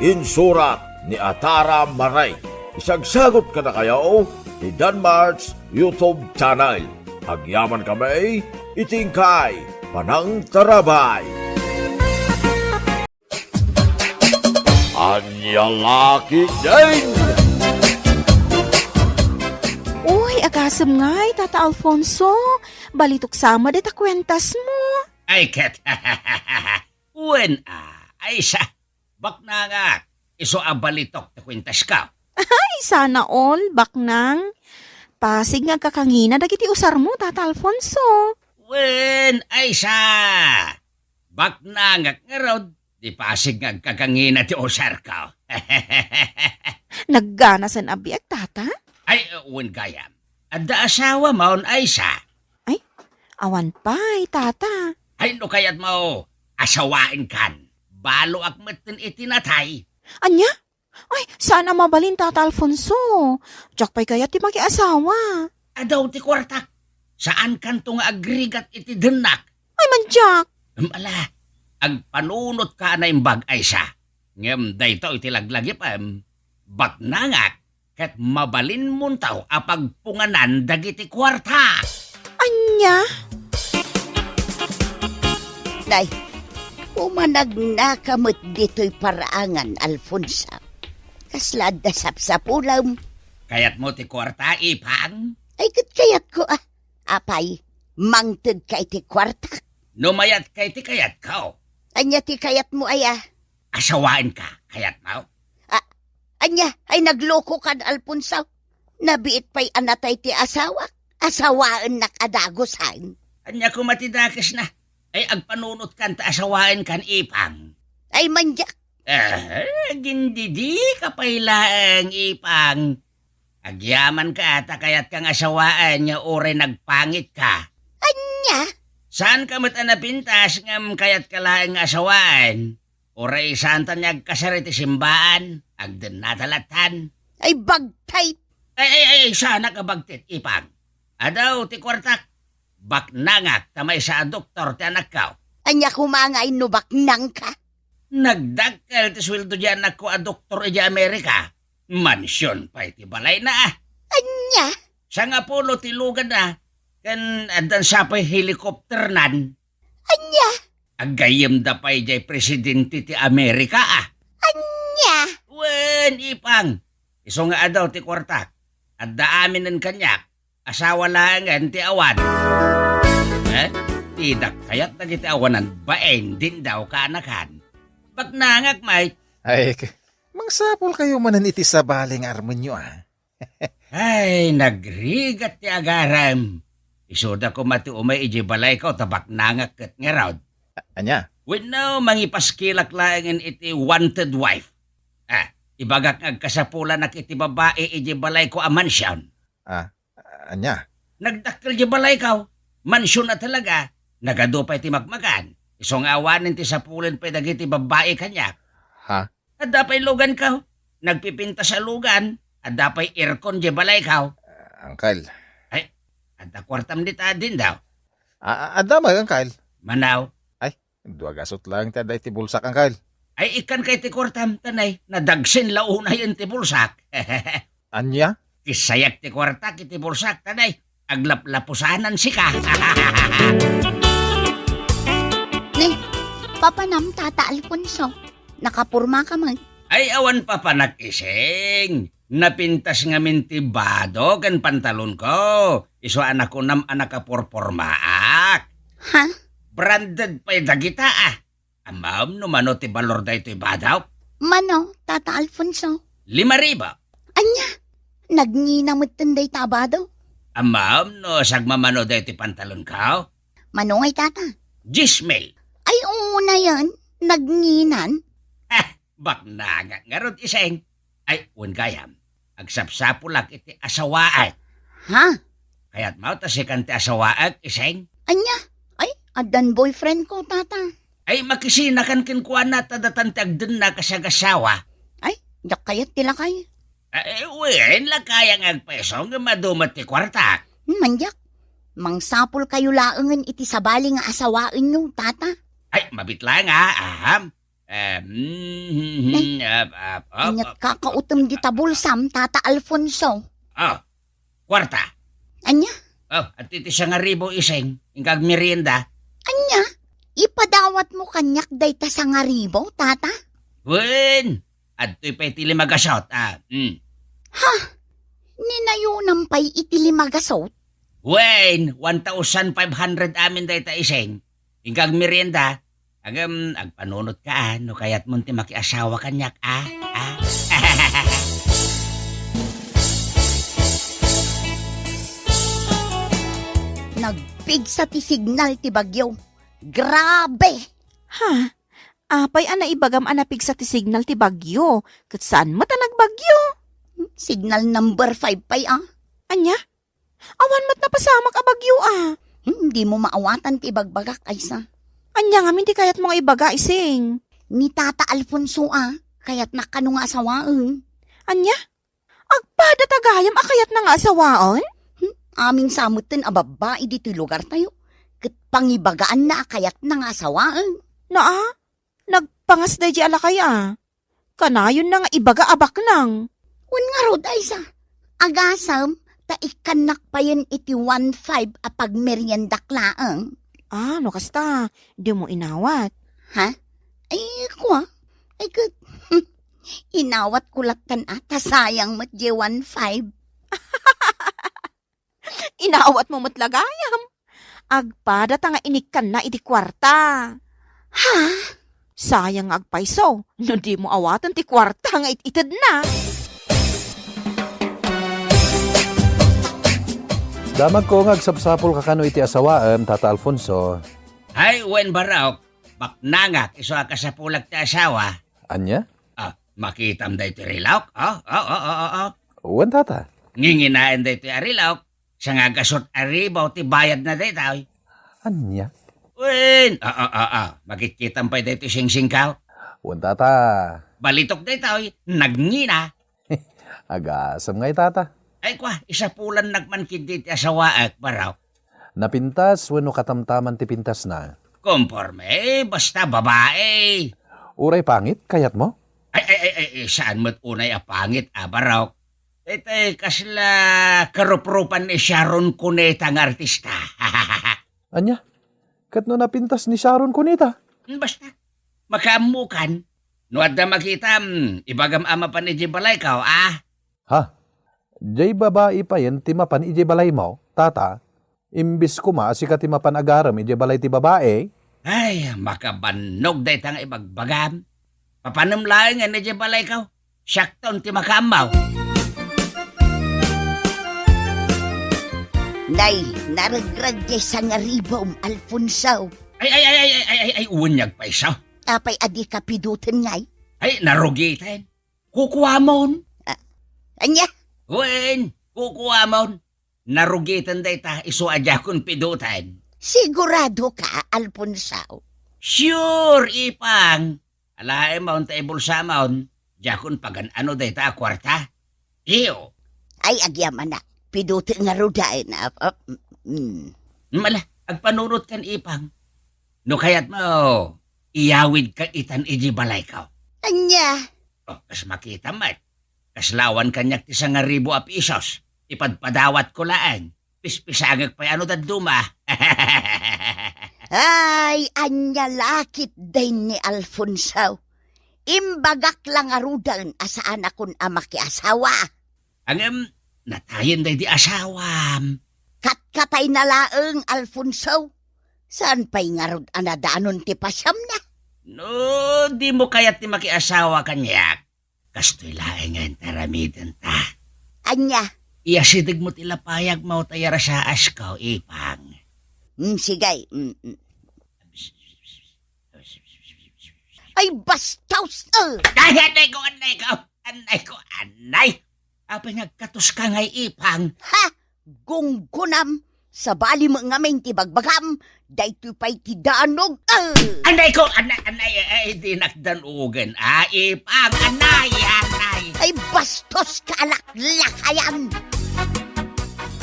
Insurat ni Atara Maray. Isagsagut kadakayo ti Danmart's YouTube channel. Agyaman kami iti inkay panangtarabay. Ania la ketdin? Uy, agasem ngay, Tata Alfonso. Balitok sa met dayta kuentasmo. Ay, ket. Wen a, Aisa, baknangak, isu a balitok ti kuentasko. Ay, sana all, baknang. Pasig nga agkakangina dagiti usarmo, Tata Alfonso. Wen, Aisa, baknangak ngarud, di pasig nga agkakangina ti usarko. Nagganasen a biag, Tata? Ay, wen gayam. Adda asawamon, Aisa? Ay, awan pay, Tata. Ay, no kayatmo, asawaenkan. Baloak metten iti natay. Ania? Ay, saan a mabalin, Tata Alfonso. Diak pay kayat ti makiasawa. Adu ti kuartak. Saankanto nga agrigat iti dennak. Ay, madiak. Em, ala, agpanunotka a naimbag, Aisa. Ngem daytoy ti laglagipem, baknangak, ket mabalinmonto a pagpunganan dagiti kuarta. Ania? Nay, umanagnaka met ditoy paraangan, Alfonso. Kasla adda sapsapulem? Kayatmo ti kuarta, Ipang? Ay, ket kayatko, a. Apay, mangtedka iti kuartak? No mayatka iti kayatko. Ania ti kayatmo, aya? Asawaenka, kayatmo? A, ania? Ay, naglokokan, Alfonso. Nabiit pay a natay ti asawak. Asawaennak a dagusan. Ania koma ti dakesna? Ay, agpanunotkan ta asawaenkan, Ipang. Ay, madiak. Ah, agindidika pay laeng, Ipang. Agyamanka ta kayatka nga asawaen nga uray nagpangitka. Ania? Saanka met a napintas ngem kayatka laeng nga asawaen. Uray saanta nga agkasar iti simbaan, agdennata lattan. Ay, bagtit! Ay, ay, ay, saanak a bagtit, Ipang. Adu ti kuartak. Baknangak ta maysa a doktor ti anakko. Ania koma ngay no baknangka? Nagdakkel ti sueldo ti anakko a doktor idiay Amerika. Mansion pay ti balayna, a. Ania? Sangapulo ti luganna, ken addan sa pay helicopternan. Ania? Aggayyemda pay diay presidente ti Amerika, a. Ania? Wen, Ipang, isu nga adu ti kuartak. Adda aminen kaniak. Asawa laengen ti awan. Eh? Didak kayat dagiti awanan bain dindaw kaanakan. Baknangak, Mike. Ay, k-, mangsapulkayo manen iti sabali nga armenyo, a. Ay, nagrigat ti agarem. Isuda koma ti umay idiay balayko ta baknangak ket ngarud. A-, ania? Wenno, mangipaskilak laengen iti wanted wife. A, ibagak nga agkasapulanak iti babai idiay balayko a mansion. A, ania? Nagdakkel diay balayko. Mansion a talaga. Nagadu pay ti makmakan. Isu nga awanen ti sapulen pay dagiti babbai kaniak. Ha? Adda pay luganko. Nagpipintas a lugan. Adda pay aircon diay balayko. Angkel. Ay, adda kuartam dita dindaw. A-, a-, adda met, angkel. Manaw. Ay, dua gasut laeng ti adda iti bulsak, angkel. Ay, ikkanka iti kuartam, ta nay, nadagsen la unayen ti bulsak. Ania? Ti sayak ti kuartak iti bulsak, ta nay, aglaplapusanan sika. Nay, papanam, Tata Alfonso. Nakapormaka met. Ay, awan papanak, Ising. Napintas ngamin ti bado ken pantalonko. Isu a nakunam a nakaporpormaak. Ha? Branded pay dagita, a. Ammom no mano ti balor daytoy bado? Mano, Tata Alfonso? Lima ribu. Ania? Nagnina metten dayta a bado? Ammom no sagmamano daytoy pantalonko? Mano ngay, Tata? Dies mil. Ay, unayen, nagninan? Ah, baknangak ngarud, Iseng. Ay, wen gayam, agsapsapulak iti asawaak. Ha? Kayatmo ta sikan ti asawaek, Ising? Ania? Ay, addan boyfriend ko, tata. Ay, makisinakan kenkuana ta datan ti agdenna kas agasawa. Ay, diak kayat ti lakay. Ay, wen, lakaya nga agpayso ngem adu met ti kuartak. Hmm, ania? Mangsapulkayo laengen iti sabali nga asawaenyo, tata. Ay, mabit laeng, ah, aham. Eh, mm, mm, mm, ah, ah, ah, Ania ti ah, kakautem dita bulsam, tata Alfonso? Ah, kuarta. Ania? Oh, adtoy ti sangaribu, Ising, inka agmerienda. Ania? Ipadawatmo kaniak dayta sangaribu, tata? Wen, adtoy pay ti lima gasut, ah, mm. Ha? Ninayonam pay iti lima gasut? Wen, one thousand five hundred amin dayta, Ising. Inka agmerienda. Agem, agpanunotka, ah, no kayatmon ti makiasawa kaniak, ah, ah. Nagpigsa ti signal ti bagyo. Grabe! Ha? Apay a naibagam a napigsa ti signal ti bagyo? Ket saan met a nagbagyo? Signal number five pay, ah. Ania? Awan met napasamak a bagyo, ah. Hmm, dimo maawatan ti ibagbagak, Aysa. Ania ngamin ti kayatmo nga ibaga, Ising? Ni Tata Alfonso, ah. Kayatnak kano nga asawaen. Ania? Agpada ta gayam a kayatna nga asawaen? Hmm, amin sa metten a babbai ditoy lugartayo. Ket pangibagaanna a kayatna nga asawaen. Naa, nagpangas daydi a lakay, ah. Kanayonna nga ibaga a baknang. Wen ngarud, Aysa, agasem ta ikkannak payen iti one five a pagmeriendak laeng. Ah, no kasta, dimo inawat. Ha? Ay, kua? Ay, ket, inawatko lattan a, ta sayang met diay one five. Inawatmo met la gayam. Agpada ta nga inikkanna iti kuarta. Ha? Sayang nga agpayso no dimo awaten ti kuarta nga it-itedna. Damagko nga agsapsapulka kano iti asawaem, Tata Alfonso. Ay, wen, Barok. Baknangak isu a kasapulak ti asawa. Ania? Ah, makitam daytoy rilok? Oh, oh, oh, oh, oh, oh. Wen, Tata. Nginginaen daytoy a rilok, sangagasut a ribu ti bayadna daytoy. Ania? Wen, ah, ah, ah, ah. Makitkitam pay daytoy singsingko? Wen, Tata. Balitok daytoy, nagngina. Agasem ngay, Tata. Ay, kua, isapulannak man ketdi ti asawaek, Barok. Napintas wenno katamtaman ti pintasna? Konporme, basta babae. Uray pangit, kayatmo? Ay, ay, ay, ay, ay, saan met unay a pangit, a, Barok? Daytoy kasla karupropan ni Sharon Cuneta nga artista. Ania? Ket no napintas ni Sharon Cuneta? Basta, makaammokan. No adda makitam, ibagam a mapan idiay balayko, a? Ha? Diay babai payen ti mapan idiay balaymo, Tata? Imbes koma a sika ti mapan agarem idiay balay ti babai? Ay, makabannog dayta nga ibagbagam. Papanem laengen idiay balayko. Siakton ti makaammo. Nay, naregreg diay sangaribum, Alfonso. Ay, ay, ay, ay, ay, ay, ay, unyag pay isu. Apay a dika piduten ngay? Ay, narugiten. Kukuamon. Ah, ania? Wen, kukuamon. Narugiten dayta isu a diakon piduten. Siguradoka, Alfonso? Sure, Ipang. Alaem ta ibulsamon, diakon pagan-ano dayta a kuarta. Iyo. Ay, agyamanak. Piduten ngaruden, a, a, mm. Mala, agpanunotkan, Ipang. No kayatmo, iyawidka itan idiay balayko. Ania? Oh, kas makitam met. Kasla awan kaniak ti sangaribu a pisos. Ipadpadawatko laeng. Pispisangek pay a no dadduma. Ay, ania la ketdin ni Alfonso? Imbagak la ngaruden a saanakon a makiasawa. Ngem, natayen daydi asawam. Katkatayna laeng, Alfonso. Saan pay ngarud a nadanon ti pasiamna? No, dimo kayat ti makiasawa kaniak, kastoy laengen ti aramidenta. Ania? Iyasidegmo ti lapayagmo ta iyarasaasko, Ipang. Mm, sige. Mm, mm. Ay, bastos! Eh! Ay, anay ko, anay ko! Anay ko, anay! Apay nga agkatoska ngay, Ipang? Ha? Gunggonam, sabali met ngamin ti bagbagam, daytoy pay ti danog. Ah! Anay ko, anay, anay, ay, dinak danugen. Ah, Ipang, anay, anay. Ay, bastos ka, alaklakayan!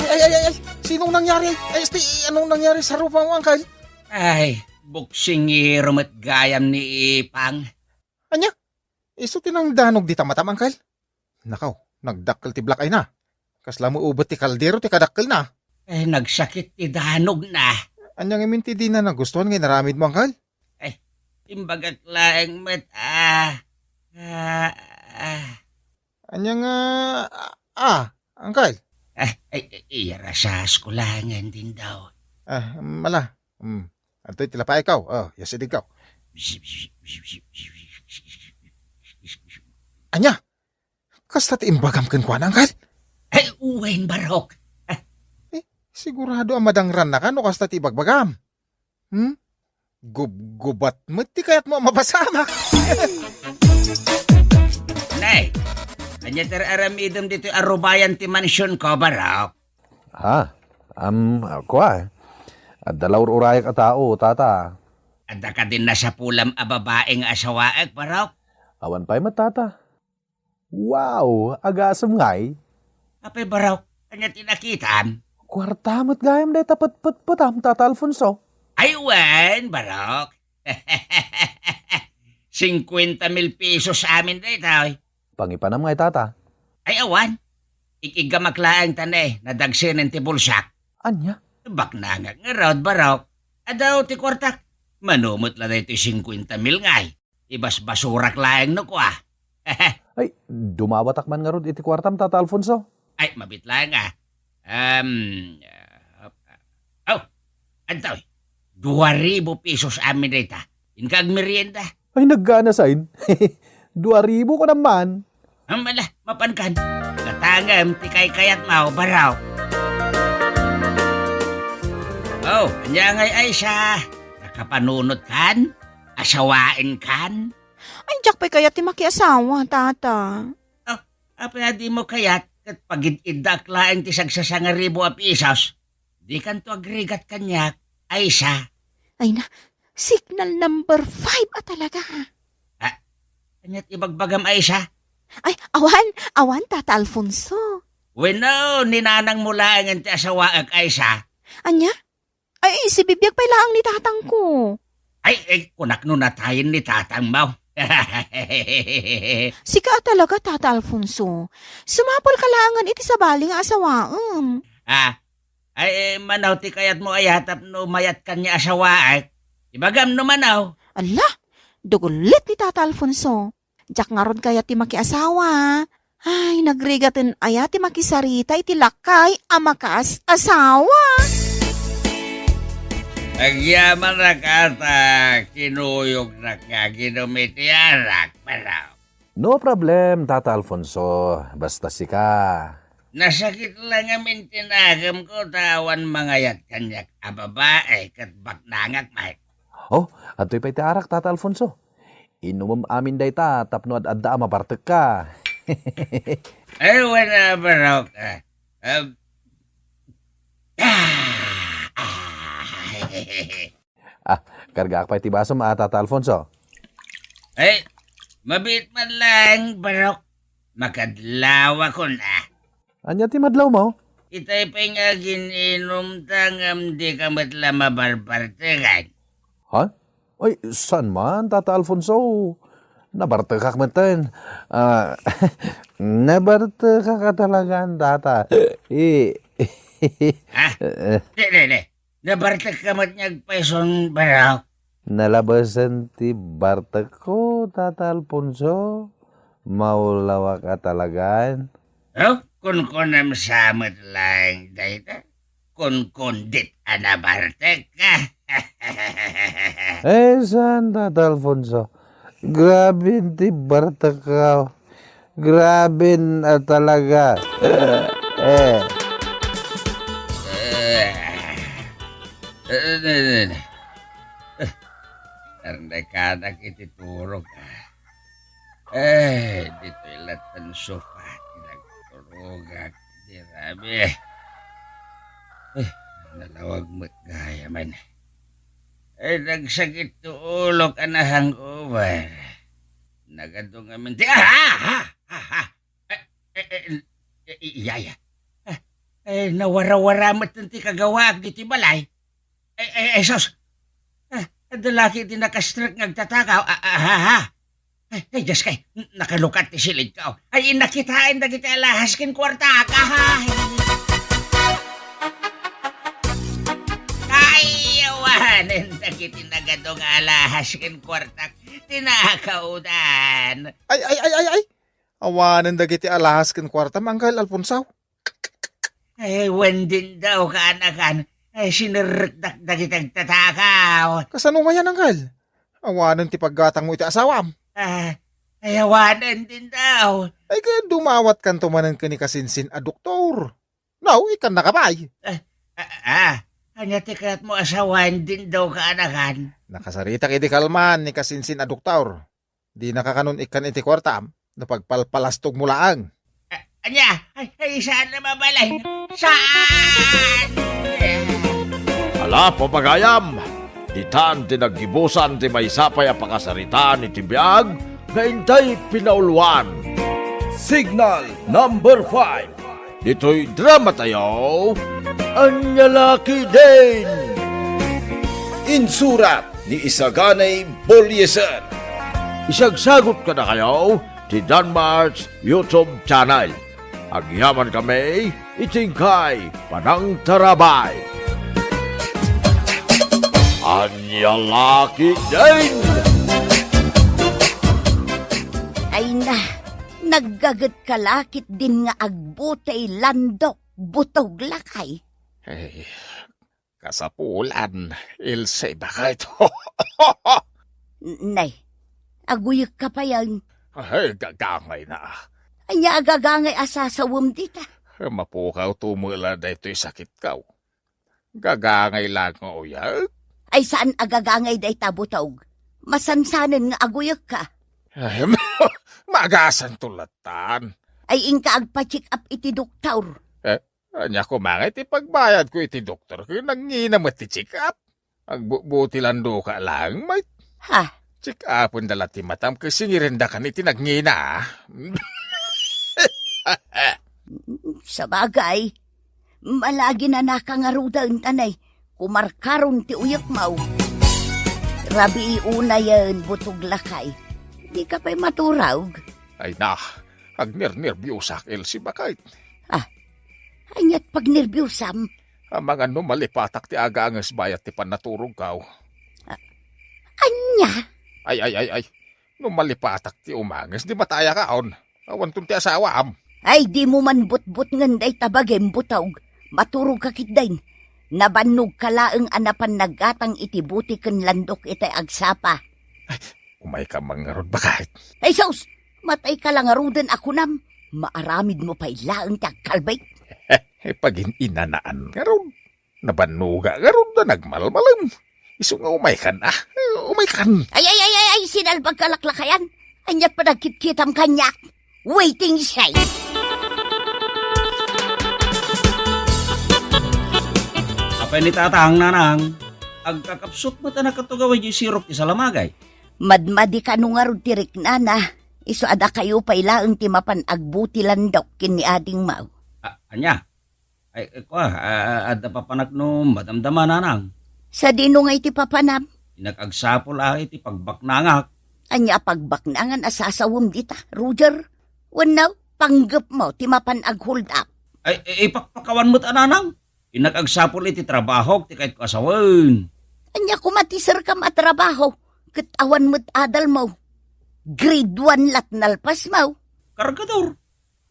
Ay, ay, ay, ay, ay, sinong nangyari? Ay, este, anong nangyari sa rupa mo, Uncle? Ay, buksingero met gayam ni Ipang. Ania? Isu ti nangdanog dita matam, Uncle? Nakaw, nagdakkel ti black eye na. Kasla mo ubet ti kaldero ti kadakkel na. Eh, nagsakit ti danog na. Ania ngamin ti dina nagustuhan nga inaramid mo, Uncle? Eh, imbagak laeng met, ah, ah, ah. Ania nga, ah, ah, Uncle? Eh, eh, eh, irasas ko laengen din daw. Ah, mala. Hmm. Adtoy ti lapaikaw. Oh, yes, idigkaw. Ania? Kasta ti imbagam kenkuana, Uncle? Ay, uwen, Barok. Ah. Eh, sigurado a madangrannaka no kasta ti ibagbagam. Hmm? Gubgubat met ti kayatmo a mapasamak. Nay, ania ti ar-aramidem ditoy arubayan ti mansion ko, Barok? Ha? Am, kua? Adda la ur-urayak a tao, tata. Adda kadin nasapulam a babai nga asawaek, Barok? Awan pay met, tata. Wow, agasem ngay. Apay, Barok, ania ti nakitam? Kuarta met gayam dayta petpetpetam, Tata Alfonso. Ay, wen, Barok. Singkuenta mil pesos amin daytoy. Pangipanam ngay, tata. Ay, awan. Ikiggamak laeng ta ne, nadagsenen ti bulsak. Ania? Baknangak ngarud, Barok. Adaw ti kuartak. Mano met la daytoy singkuenta mil ngay. Ibasbasurak laeng no kua. Ay, dumawatak man ngarud iti kuartam, Tata Alfonso. Ay, mabit laeng, ah. Um, uh, oh, adtoy. Dua ribu pesos amin dayta. Inka agmerienda. Ay, naggana sain. Dua ribu ko naman. Am, ala, mapankan. Katangem ti kaykayatmo, Barok. Oh, ania ngay, Aisa? Nakapanunotkan? Asawaenkan? Ay, diak pay kayat ti makiasawa, tata. Oh, apay a dimo kayat ket pagid-iddaak laeng ti sagsasangaribu a pesos? Dikanto agrigat kaniak, Aisa. Ay na, signal number five a talaga. Ah, ania ti ibagbagam, Aisa? Ay, awan, awan, Tata Alfonso. Wenno, ni nanangmo laengen ti asawaek, Aisa. Ania? Ay, sibibiag pay laeng ni tatangko. Ay, eh, kunak no natayen ni tatangmo. Sika a talaga, Tata Alfonso. Sumapulka laengen iti sabali nga asawaem. Ah, ay, eh, mano ti kayatmo aya tapno mayatkan nga asawaek? Ibagam no mano. Ala, dugulit ni Tata Alfonso. Diak ngarud kayat ti makiasawa. Ay, nagrigaten aya ti makisarita iti lakay a makaas-asawa? Agyamanak ata, kinuyognak nga aginum iti arak, pero... No problem, Tata Alfonso. Basta sika. Nasakit la ngamin ti nakem ko ta awan mangayat kaniak a babai ket baknangak met. Oh, adtoy pay ti arak, Tata Alfonso. Inumem amin dayta tapno ad-adda a mabartekka. Ay, wen a, Barok. Ah, ah, ah, ah. Ah, kargaak pay ti basom a, Tata Alfonso. Ay, mabiit man laeng, Barok. Makadlawakon a. Ania ti madlawmo? Itay pay nga agin-inumta ngem dika met la mabarbartekan. Ha? Ay, saan man, Tata Alfonso? Nabartekak metten. Ah, nabartekak a talagan, Tata. Eh, Ha? Di, di, di. Nabartekka met nga agpayson, Barok? Nalabasan ti bartekko, Tata Alfonso. Maulawak a talagan. Oh, kunkunam sa met laeng dayta. Kunkundit a nabartekka. Eh, saan, Tata Alfonso? Grabe ti bartekka. Grabe a talaga. Eh. Eh, eh, eh, eh. Eh, ardekadak iti turog. Eh, ditoy latta ti sofa ti nagturogak. Di rabi. Ay, nalawag met gayamen. Ay, nagsakit to ulok a na-hangover. Nagadu ngamin ti, ah, ah, ah, ah, ah. Eh, eh, eh, eh, iya, iya. Ah, eh, nawarawara met ti kagawaak ditoy balay. Ay, ay, ay, sus! Ah, adda laki ti nakastrek nga agtatakaw. Ah, ah, ah, ah. Ay, ay, Diyos kay, nakalukat ti silidko. Ay, nakitaen dagiti alahas ken kuartak. Ay! Ay, awanen dagiti nagadu nga alahas ken kuartak. Tinakawdan. Ay, ay, ay, ay, ay! Awanen dagiti alahas ken kuartam, Angkel Alfonso. Ay, wen din daw, kaanakan. Ay, sinerrekdak dagiti agtatakaw. Kasano ngayan, Angkel? Awanen ti paggatangmo iti asawam. Ah, ay, awanen din daw. Ay, ket dumawatkanto manen ken ni Kasinsin a doktor. No, ikkannaka pay. Ah, ah, ah. Ania ti kayatmo a sawen din daw, kaanakan? Nakasaritak idi kalman ni Kasinsin a doktor. Dinaka kanon ikkan iti kuartam, no pagpalpalastogmo laeng. A-, ania? Ay, ay, saan a mabalin? Saan? Ala, papagayam! Ditan ti naggibusan ti maysa pay a pakasaritaan iti biag nga intay pinauluan. Signal number five. Ditoy drama tayo, Ania Laki Din! Insurat ni Isaganay Bolieser. Isagsagot kadakayo ti Danmar's YouTube channel. Agyaman kami iti inkay panangtarabay. Ania Laki Din! Ay na, naggaget ka lakit din nga agbutay landok, butog lakay. Ay, kasapulan, Ilse, bakit? Nay, aguyek ka payen. Ay, gagangay na. Ania agagangay a sasawem dita? Mapukaw tumela daytoy sakitkaw. Gagangay lang nga uyek? Ay, saan agagangay dayta butog? Masansanen nga aguyek ka. Ay, magasan tulatan. Ay, inka agpa-check up iti doktor. Eh, Ania koma nga iti pagbayadko iti doktor ket nangngina met ti check-up. Agbubuti landoka laeng met. Ha? Check-upen da la ti matam ket singirendakan iti nangngina, a. Sabagay, malagip a nakarudaen ta nay, kumarkaron ti uyekmo. Rabii unayen, butog lakay. Dika pay maturog? Ay na, agnernerbiosak, Elsie, bakit? Ah, aniat pagnerbiosam? Amangan no malipatak ti aganges bayat ti pannaturogkaw. Ah, ania? Ay, ay, ay, ay. No malipatak ti umanges, di matayakaon. Awanton ti asawaam. Ay, dimo man butbutngen dayta bagim, butog. Maturogka ketdin. Nabannogka laeng a napan naggatang iti buti ken landok itay agsapa. Ay, umayka man ngarud, bakit? Ay, sus! Matayka la ngaruden a kunam, maaramidmo pay laeng ti agkalbit. Pagin-inanaan ngarud. Nabannoga ngarud a nagmalmalem. Isu nga umaykan, a. Umaykan. Ay, ay, ay, ay, ay, sinalbagka laklakayan. Aniat panagkitkitam kaniak? Waiting shed. Apay ni Tatang, Nanang? Agkakapsut met a nakatugaw idiay sirok ti salamagay. Madmadi kano ngarud ti riknana, isu a dakayo pay laeng ti mapan agbuti landok ken ni adingmo. A-, ania? Ay, ay, kua, a-, a-, adda papanak no madamdama, Nanang? Sadino nga iti papanam? Innak agsapul a iti pagbaknangak. Ania a pagbaknangan a sasawem dita, Roger? Wenno, panggepmo ti mapan aghold up? Ay, i-, ipakpakawan met a, Nanang. Innak agsapul iti trabahok ti kayatko a sawen. Ania koma ti serkam a trabaho ket awan met adalmo? Grade one lat nalpasmo. Kargador.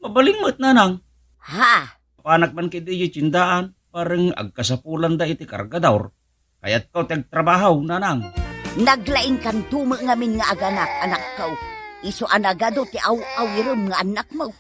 Mabalin met, Nanang. Ha? Panak man ketdi idiay tiendaan, bareng agkasapulanda iti kargador. Kayatko ti agtrabaho, Nanang. Naglaingkanto met ngamin nga aganak, anakko. Isu a nagadu ti aw-awirem nga annakmo.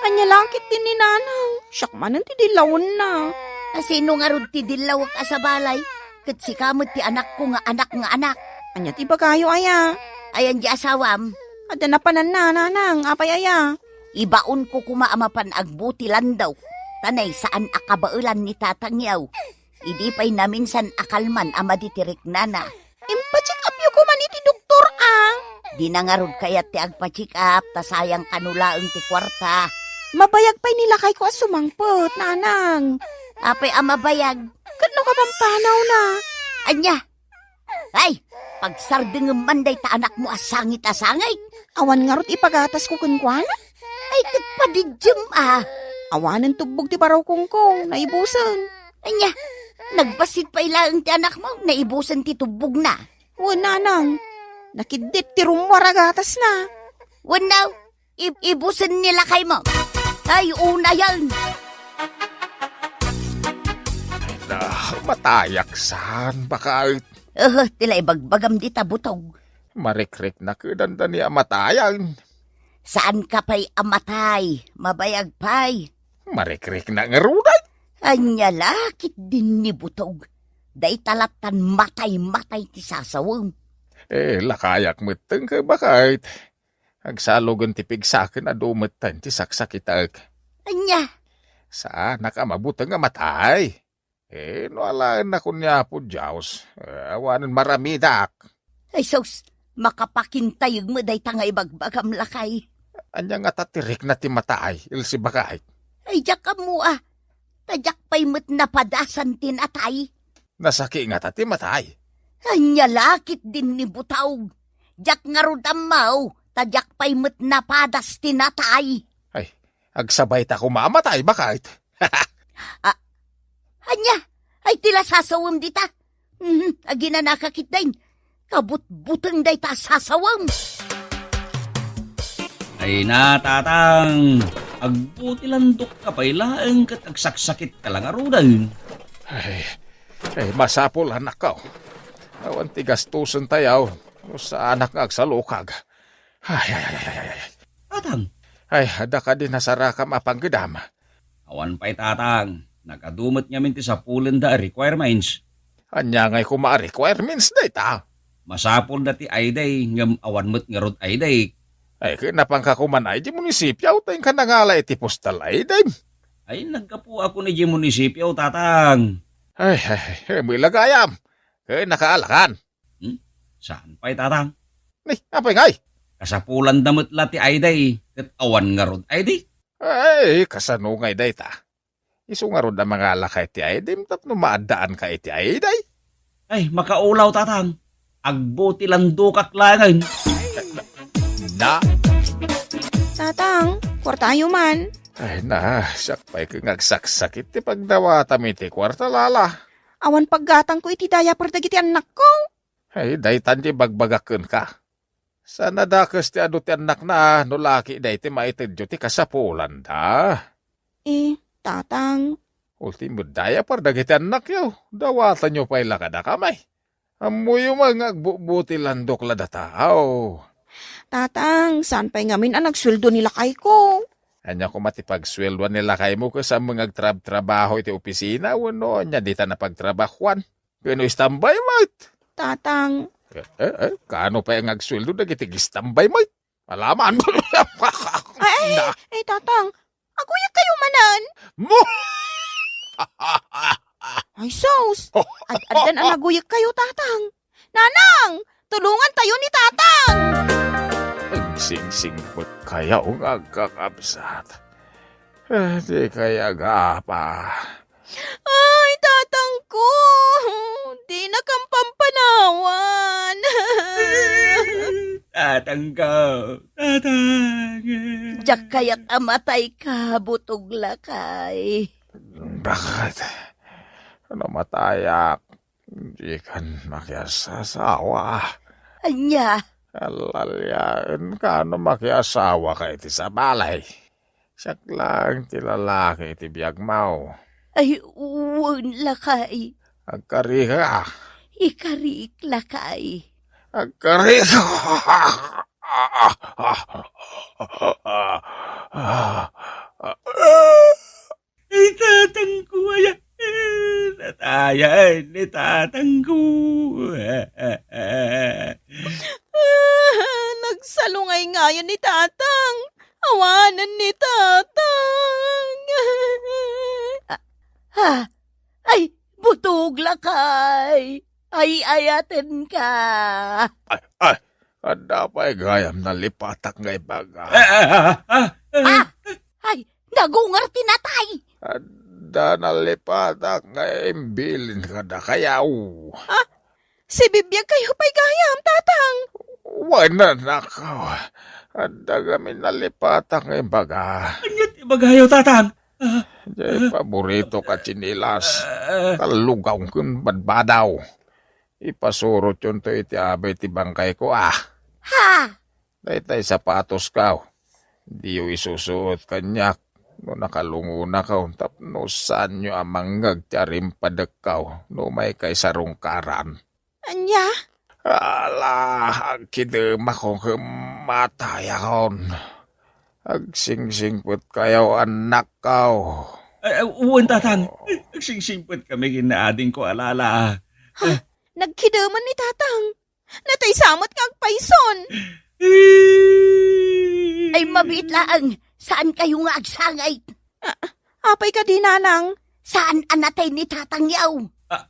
Ania la ketdin ni Nanang? Siak manen ti dillawenna. A sino ngarud ti dillawek a sabali? Ket sika met ti anakko nga anak nga anak. Ania ti ibagayo, aya? Ayan di asawam? Adda napananna, Nanang. Apay aya? Ibaonko koma a mapan agbuti landok. Ta nay, saan a kabaelan ni tatangyo. Idi pay naminsan a kalman a madi ti riknana. Impacheck upyo koman iti doktor, a. Dina ngarud kayat ti agpa-check up, ta sayang kano laeng ti kuarta. Mabayag pay ni lakayko a sumangpet, nanang. Apay a mabayag? Ket no kapampanawna. Ania? Ay, pagsardengem man dayta anakmo a sangit a sangit. Awan ngarud ipagatasko kenkuana? Ay, ket padiddiem, a. Awanen tubbog ti baraw kongkong, naibusen. Ania, nagbassit pay laeng ti anakmo, naibusen ti tubbogna. Wen, nanang, nakiddit ti rummuar a gatasna. Wenno, ib-, ibusen ni lakaymo. Ay, unayen. Ay, na, matayak saan, baket. Uhu, ti la ibagbagam dita, butog. Marikrik na kedan da ni a matayan. Saanka pay a matay, mabayag pay. Marikrik na ngaruden. Ania la ketdin ni butog. Dayta lattan matay-matay ti sasawem. Eh, lakayak metten ket baket. Agsalogen ti pigsaken a dumetten ti saksakitek. Ania? Saanak a mabuteng a matay. Eh, no alaennak ni Apo Dios, eh, awanen maramidak. Ay, sus, makapakintayeg met dayta nga ibagbagam, lakay. Ania ngata ti rikna ti matay, Elsie, baket? Ay, diak ammo, a. Ta diak pay met napadasan ti natay. Nasaki ngata ti matay? Ania la ketdin ni butog. Diak ngarud ammo, ta diak pay met napadas ti natay. Ay, agsabayta koma a matay, baket. A-, ania? Ay, ti la sasawem dita? Mhm, aginanaka ketdin. Kabutbuteng dayta a sasawem. Ay na, tatang. Agbuti landokka pay laeng ket agsaksakitka la ngaruden. Ay, ay, masapul, anakko. Awan ti gastusen tayo, no saanak nga agsalukag. Ay, ay, ay, ay, ay, ay. Tatang. Ay, adda kadi nasarakam a panggedam? Awan pay, tatang. Nagadu met ngamin ti sapulenda a requirements. Ania ngay koma a requirements dayta? Masapulda ti I D, ngem awan met ngarud I D. Ay, ket napanka koman idiay munisipio, ta inka nangala iti postal I D? Ay, naggapuakon idiay munisipio, tatang. Ay, ay, ay, met la gayam. Ket nakaalakan. Hmm? Saan pay, tatang? Ni, apay ngay? Kasapulanda met la ti I D, ket awan ngarud I D. Ay, kasano ngay dayta? Isu ngarud a mangalaka iti I D tapno maaddaanka iti I D. Ay, makaulaw, tatang. Agbuti landokak laengen. Na? Tatang, kuartayo man. Ay na, siak pay ket nga agsaksakit ti pagdawatam iti kuarta, lala. Awan paggatangko iti diaper dagiti annakko. Ay, daytan ti ibagbagak kenka. Saan a dakes ti adu ti annakna no laki dayta maitedyo ti kasapulanda. Eh, tatang. Ultimo diaper dagiti annakyo, dawatanyo pay la kadakami. Ammoyo man nga agbubuti landok la data, aw. Tatang, saan pay ngamin a nagsueldo ni lakayko? Ania koma ti pagsueldoan ni lakaymo ket saan met nga agtrabtrabaho iti opisina wenno ania dita napagtrabahoan? Wenno standby met? Tatang. Eh, eh, eh, kaano pay nga agsueldo dagiti standby met? Alaman. Ay, ay, Na. Ay, tatang. Aguyek kayo manen. Mo! Ay, sus. Ad-addan a naguyek kayo, tatang. Nanang, tulungan tayo ni tatang. Agsingsingpet kayo nga agkakabsat. Eh, di kaya agapa. Ay, tatangko! Dinakam pampanawan! Tatangko! Tatang! Diak kayat a matayka, butog lakay. Baket? No matayak, dikan makiasasawa. Ania? Alaliaen ka no makiasawaka iti sabali. Siak laeng ti lalaki iti biagmo. Ay, wen, lakay. Agkarika. Ikarik, lakay. Agkarika. Ay, tatangko, ay, ay, natayan ni tatangko. Ah, nagsalungay ngayon ni tatang. Awanan ni tatang. Ah, ah, ay, buto. Ugla kay, ay-ayatenka. Ay, ay, adda pay gayam nalipatak nga ibaga. Ah, ah, ah, ah, ah. Ah, ay, nagungar ti natay. Adda nalipatak nga imbilin kadakayaw. Ah, sibibiag kayo pay gayam, Tatang. Wen, anak. Adda kami nalipatak nga ibaga. Ania ti ibagayo, Tatang? Ah, Jay ah, paborito ka tsinelas. Ah, Kallugaw ken badbadaw. Ipasurotyonto iti abay ti bangkayko, ah. Ha? Daytay sapatoskaw. Diyo isusuot kaniak no nakalungonakaw tapno saanyo a mangngeg ti arimpadekkaw no umaykay sarungkaran. Ania? Ala, agkidemakon ket matayakon. Agsingsingpetkayo, annakkaw. Ay, ay, wen, Tatang. Agsingsingpet kami ken ni adingko a lala. Ha? Nagkideman ni Tatang. Natay sa met nga agpayson. Ay, mabiit laeng. Saan kayo nga agsangit? Ah, apay kadi, Nanang? Saan a natay ni Tatang yaw? Ah,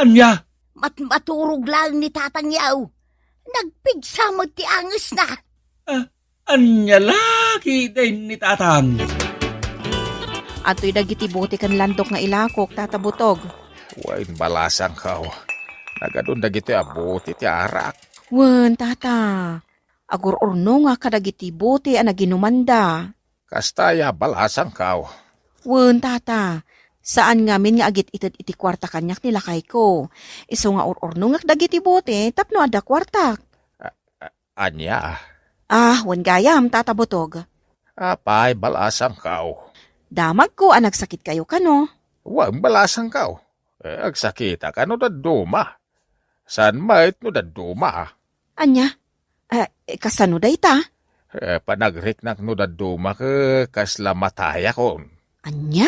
ania? Mat-, maturog laeng ni Tatang yaw. Nagpigsa met ti angesna. Ah, ania la ketdin ni Tatang? Adtoy dagiti bote ken landok nga ilakok, Tata Butog. Wen, balasangkaw. Nagadun dagitoy a bote ti arak. Wen, Tata. Agur-urnongak kadagiti bote a naginumanda. Kasta aya, balasangkaw. Wen, Tata. Saan ngamin nga agit-ited iti kuarta kaniak ni lakayko. Isu nga ur-urnongak dagiti bote tapno adda kuartak. A-, a-, ania? Ah, wen gayam, Tata Butog. Apay, balasangkaw. Damagko a nagsakitkayo kano. Wen, balasangkaw. Eh, agsakitak no dadduma. Saan met no dadduma? Ania? Eh, kasano dayta? Eh, panagriknak no dadduma ket kasla matayakon. Ania?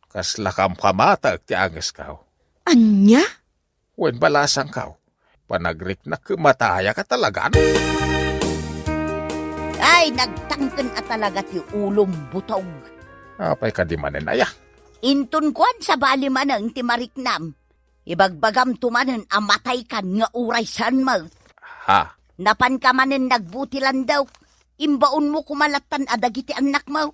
Kasla kamkamatek ti angeskaw. Ania? Wen, balasangkaw. Panagriknak ket matayaka talagan. Ay, nagtangken a talaga ti ulom, Butog. Apay kadi manen aya? Inton kuan, sabali manen ti mariknam. Ibagbagamto manen a mataykan nga uray saan met. Ha? Napanka manen nagbuti landok. Imbaonmo koma lattan a dagiti annakmo.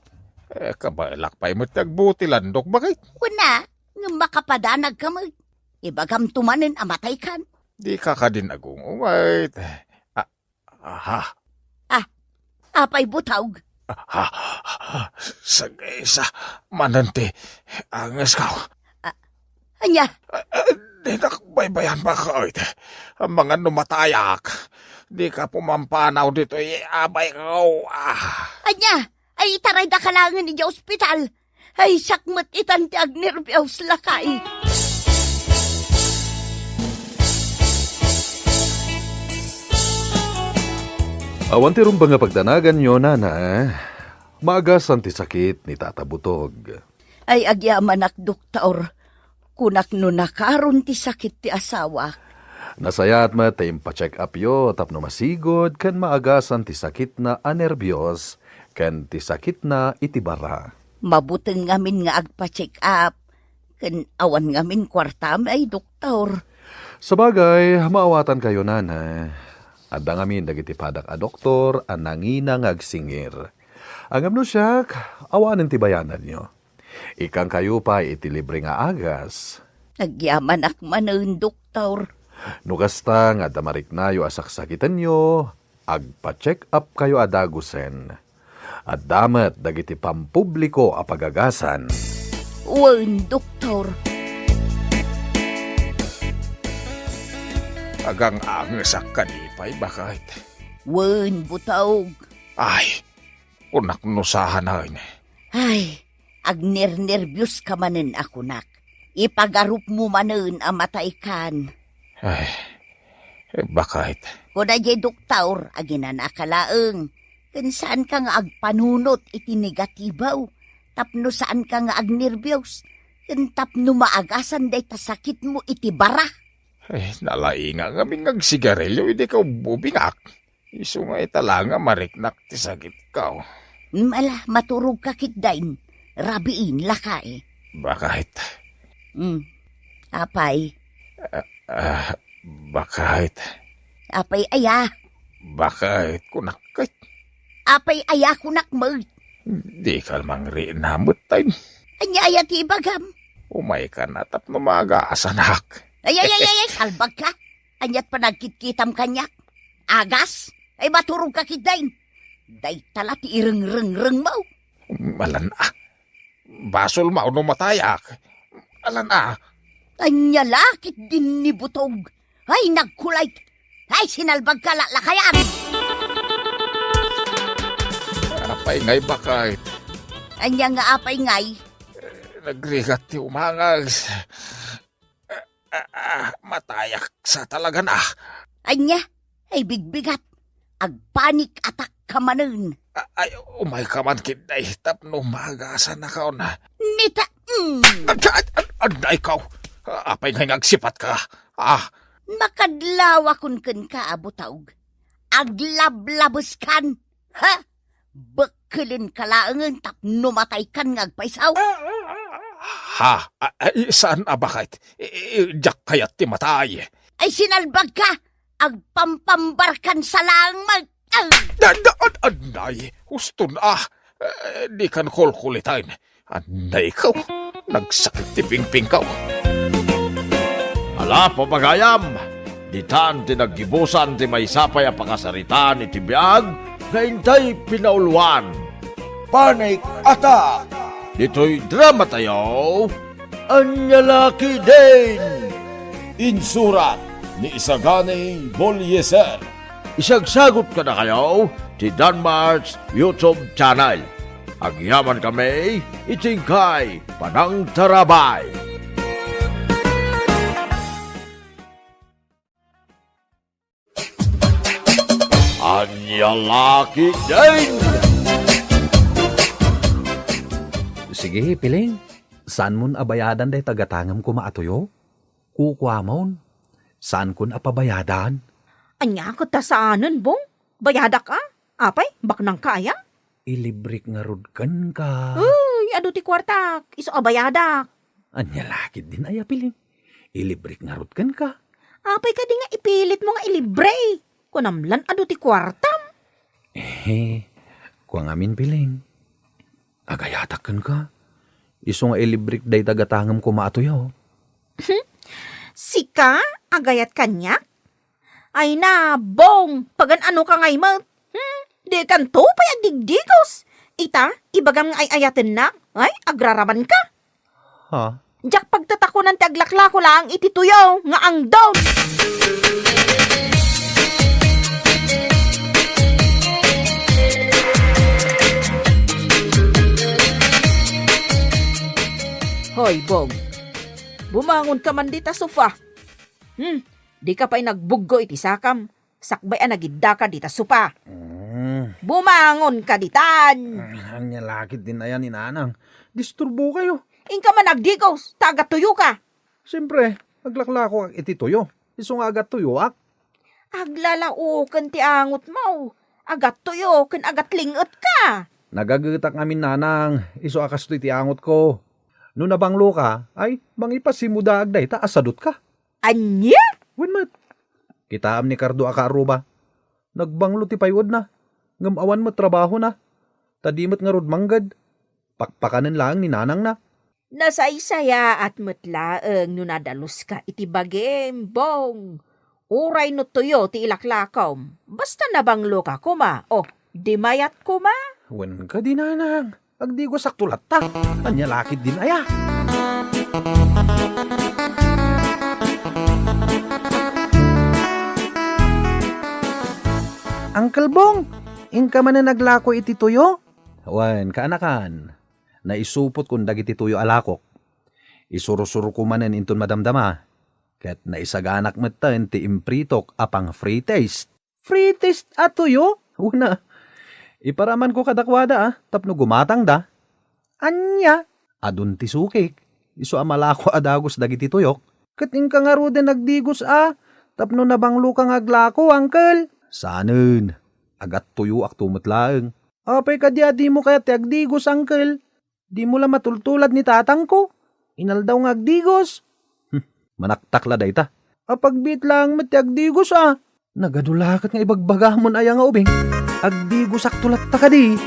Eh, kabaelak pay met ti agbuti landok, bakit? Kuna, ngem makapadanagka met. Ibagamto manen a mataykan. Dika kadin agung-ungayt. Ah, Aha. Ah, apay, Butog? Ah, sagisa manen ti angeskaw. Ah, ania? Ah, ah, dinak baybayan, bakit? Amangan no matayak. Dika pumampanaw ditoy abayko. Ah. Ania? Ay, itaraydaka laengen idiay ospital. Ay, siak met itan ti agnerbios, lakay. Awan ti rumbeng a pagdanaganyo, Nana. Maagasan ti sakit ni Tata Butog. Ay, agyamanak, doktor. Kunak no nakaron ti sakit ti asawak. Nasayaat met ta impacheck upyo tapno masigud ken maagasan ti sakitna a nerbios ken ti sakitna iti bara. Mabuteng ngamin nga agpa-check up, ken awan ngamin kuartam ay doktor. Sabagay, maawatankayo, Nana. Adda ngamin dagiti padak a doktor a nangina nga agsingir. Ngem no siak, awanen ti bayananyo. Ikkankayo pay iti libre nga agas. Agyamanak manen, doktor. No kasta nga adda mariknayo a saksakitenyo, agpa-check up kayo a dagusen. Adda met dagiti pampubliko a pagagasan. Wen, doktor. Agang-angesak kadi pay, baket. Wen, Butog. Ay, kunak no saanen. Ay, agnernerbios ka manen a kunak. Ipagarupmo manen a mataykan. Ay, eh, baket. Kuna diay doktor, aginanaka laeng. Ken saanka nga agpanunot iti negatibo. Tapno saanka nga agnerbios. Ken tapno maagasan dayta sakitmo iti bara. Ay, nalaingak ngamin nga agsigarilio idi kaubbobingak. Isu nga ita la nga mariknak ti sakitko. Mm, ala, maturogka ketdin. Rabiin, lakay. Baket. Mm. Apay? Ah, ah, bakit? Apay aya? Bakit? Kunak ket. Apay aya kunak met? Di ka mangrinamut tayo. Anya aya ti ibagam? Umay ka na tapno magasanak. Ay, ay, ay, ay, ay, salbag ka. Anyat panagkitkitam kaniak? Agas? Ay, maturog ka kiddain. Dayta la ti irengrengreng mo. Malan a. Basol mo no matayak. Alan a. Anya la ket dinni butog. Ay, nagkulay. Ay, sinalbag ka laklakayan. Apay ngay bakit? Anya nga apay ngay? Nagrigat ti umangas. Ah, ah, matayak sa talaga na. Anya? Ay, bigbigat. Agpanik atak ka manen. A-, ay, umay ka man, Kinday, tapno magasan na kaon. Nita, mm. Ad-, ad-, ad-, adday kaw. Apay nga nagsipat ka? Ah. Makadlawakon kenka, a butog. Aglablabes kan. Ha? Bekkelen ka laengen tapno matay kan nga agpaysaw. Ha? A-, ay, saan a bakit? I-, i-, diak kayat ti matay. Ay, sinalbag ka! Agpampambarkan sa laeng mag-, Ay! Da-, da-, ad-, anay, huston a. Eh, di kan kulkulitan. Anay kaw, nagsakit ti pingpingkaw. Ala, papagayam, ditan ti naggibusan ti maysa pay a pakasaritaan iti biag nga intay pinauluan. Panic Attack! Ditoy drama tayo, Ania La Ketdin! Insurat ni Isagani Bolieser. Isagsagut kadakayo ti Danmar's YouTube channel. Agyaman kami iti inkay panangtarabay. Ania La Ketdin! Sige, Piling. Saanmon a bayadan dayta gatangem koma a tuyo? Kukuamon. Saankon a pabayadan. Ania ket ta saanen, Bong? Bayadak a? Apay, baknangka aya? Ilibrek ngarud kenka. Uy, adu ti kuartak, isu a bayadak. Ania la ketdin aya, Piling? Ilibrek ngarud kenka. Apay kadi nga ipilitmo nga ilibre? Kunam lan adu ti kuartam. Eh, kua ngamin, Piling. Agayatak kenka. Isu nga ilibrek dayta gatangem koma a tuyo. Sika, agayat kaniak? Ay na, Bong, pagan-ano ka ngay met? Hmm, dikanto pay agdigdigos. Ita, ibagam nga ay-ayatennak. Ay, agraraman ka. Ha? Diak pagtatakonan ti aglaklako laeng iti tuyo nga angdon. Hoy, Bong. Bumangon ka man dita sofa. Hmm, di ka pay nagbuggo iti sakam. Sakbay a nagiddaka dita sopa. Mm. Bumangon ka ditan! Mm, ania la ketdin aya ni Nanang. Disturbo kayo. Inka man agdigos, ta agatuyo ka. Siyempre, aglaklako ak iti tuyo. Isu nga agatuyoak. Aglalaoken ti angotmo. Agatuyo ken agatling-et ka. Nagagetak ngamin, Nanang. Isu a kastoy ti angotko. No nabanglo ka, ay, mangipasimudaag dayta a sadut ka. Ania? Wen met. Kitaem ni Cardo a kaaruba. Nagbanglo ti payuedna, ngem awan met trabahona. Ta di met ngarud mangged. Pakpakanen laeng ni nanangna. Nasaysayaat met laeng no nadaluska iti bagim, Bong. Uray no tuyo ti ilaklakom, basta nabanglo ka koma, o, di mayat koma. Wen kadi, Nanang. Agdigosakto latta. Ania la ketdin aya? Uncle Bong, inka manen aglako iti tuyo? Wen, kaanakan. Naisupotkon dagiti tuyo a lakok. Isurusurko manen inton madamdama. Ket naisaganak metten ti impritok a pang-free taste. Free taste a tuyo? Una, iparamanko kadakuada, a, tapno gumatangda. Ania? Adun ti sukik. Isu a malako a dagus dagiti tuyok. Ket inka ngaruden agdigos a, tapno nabangloka nga aglako, uncle. Sanen, agattuyoakto met laeng. Apay kadi a dimo kayat ti agdigos, uncle? Dimo la matultulad ni tatangko. Inaldaw nga agdigos. Hmm, Manaktak la dayta. Apagbiit laeng met ti agdigos a. Nagadu la ket nga ibagbagamon aya nga ubing. Agdigosakto latta kadi.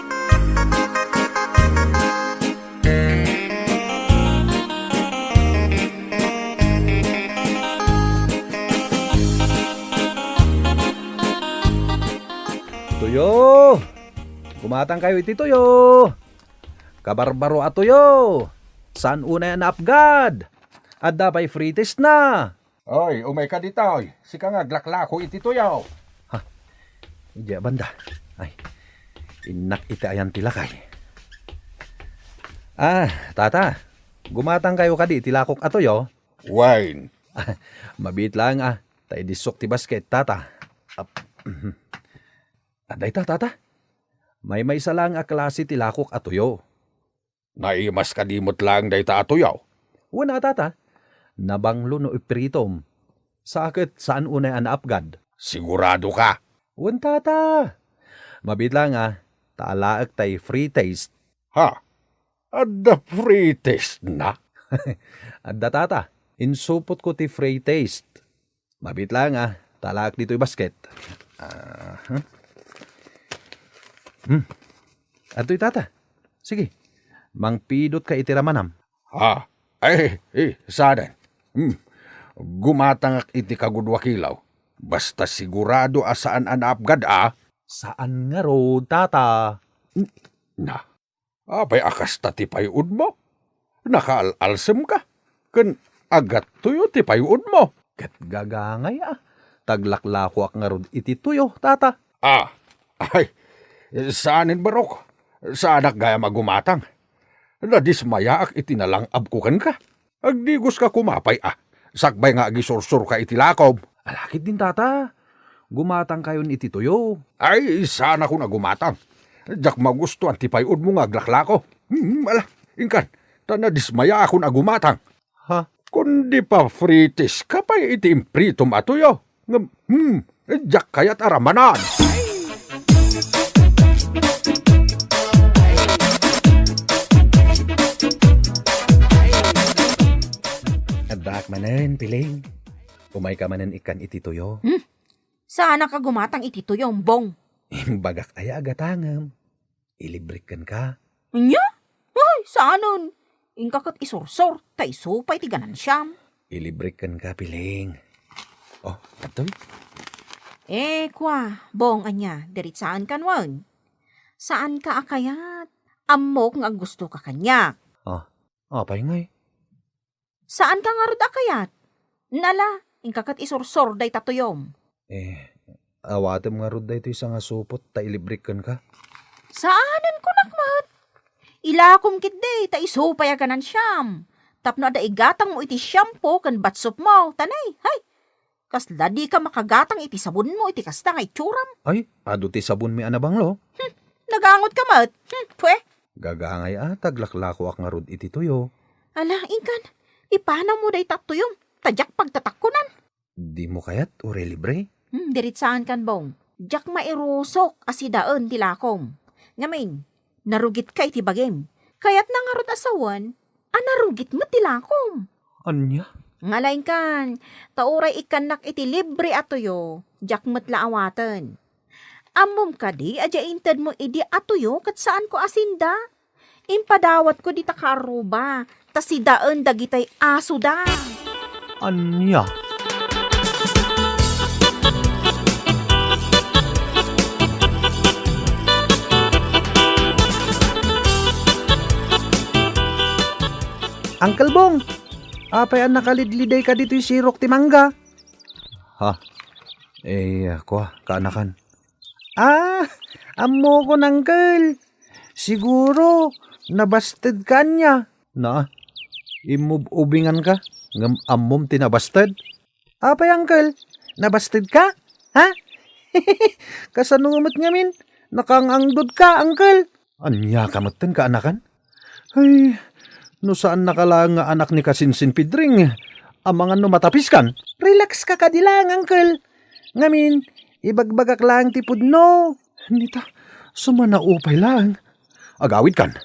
Tuyo! Gumatangkayo iti tuyo! Kabarbaro a tuyo! Saan unay a naapgad? Adda pay free taste na! Oy, umayka ditoy. Sika nga aglaklako iti tuyo. Ha? Idiay banda. Ay, innak iti ayan ti lakay. Ah, tata, gumatangkayo kadi iti lakok a tuyo? Wine. Mabiit laeng a, ta idissok ti basket, tata. Ap-, mhm. Adda ita, tata. Maymaysa laeng a klase ti lakok a tuyo. Naimas kadi met laeng dayta a tuyo? Wen a, tata. Nabanglo no ipritom. Sa ket saan unay a naapgad. Sigurado ka? Wen, tata. Mabiit laeng a, ta alaek tay free taste. Ha? Adda free taste na? Adda, tata. Insupotko ti free taste. Mabiit laeng a, ta alaek ditoy basket. Ah, hmm. Hmm. Adtoy, tata. Sige. Mangpidotka iti ramanam. Ha? Ay, eh, saanen. Hmm. Gumatangak iti kagudua kilaw. Basta sigurado a saan a naapgad a. Saan ngarud, tata? N-, na. Apay a kasta ti pay-odmo? Nakaal-alsemka, ken agattuyo ti pay-odmo. Ket gagangay a, ta aglaklakoak ngarud iti tuyo, tata. Ah, ay, saanen, barok. Saanak gayam a gumatang. Nadismayaak iti nalang-abko kenka. Agdigoska koma pay a, sakbay nga agisursurka iti lakom. Ala ketdin, tata. Gumatangkayon iti tuyo. Ay, saanakon a gumatang. Diak magustuan ti pay-odmo nga aglaklako. Hmm, ala, inkan, ta nadismayaakon a gumatang. Ha? Kundi pa-free taste ka pay iti impritom a tuyo. Ngem, hmm, diak kayat a ramanan. Addaak manen, Piling. Umayka manen ikkan iti tuyo. Hmm? Saanak a gumatang iti tuyo, Bong. Imbagak aya a gatangem. Ilibrek kenka. Ania? Ay, saanen. Inka ket isursor, ta isu pay ti ganansiam. Ilibrek kenka, Piling. Oh, adtoy. Eh, kua, Bong, ania, diritsaenkan wen. Saanka a kayat. Ammok nga aggustoka kaniak. Ah, apay ngay? Saanka ngarud a kayat? Nala, inka ket isursor dayta tuyom. Eh, awatem ngarud daytoy sangasupot ta ilibrek kenka? Saanen, kunak met. Ilakom ketdi ta isu pay a ganansiam. Tapno adda igatangmo iti shampoo ken batsupmo, ta nay, hay! Kasla dika makagatang iti sabonmo iti kasta nga itsuram. Ay, adu ti sabonmi a nabanglo. Hmm, nagangotka met. Hmm, pwe. Gagangay a, ta aglaklakoak ngarud iti tuyo. Ala, inkan, ipanawmo dayta tuyom, ta diak pagtatakkonan. Dimo kayat, uray libre? Hmm, diritsaenkan, Bong. Diak mairusok a sidaen ti lakom. Ngamin, narugitka iti bagim. Kayatna ngarud a sawen, a narugit met ti lakom. Ania? Ngalainkan, ta uray ikkannak iti libre a tuyo, diak met la awaten. Ammom kadi a diay intedmo idi a tuyo ket saanko a sinda? Impadawatko dita kaarruba, ta sidaen dagitay asoda. Ania? Uncle Bong, apay a nakalidlidayka ditoy sirok ti mangga? Ha? Eh, kua, kaanakan. Ah, ammokon, Uncle. Siguro, nabastedka ania? Na, imub-ubinganka, ngem ammom ti nabasted? Apay, Uncle? Nabastedka? Ha? Kasano met ngamin? Nakaang-angdodka, Uncle? Ania ka metten, kaanakan? Ay, no saannaka laeng nga anak ni Kasinsin Pidring, amangan no matapiskan. Relax ka kadi laeng, Uncle. Ngamin, ibagbagak laeng ti pudno. Nita, sumanaupay laeng. Agawidkan.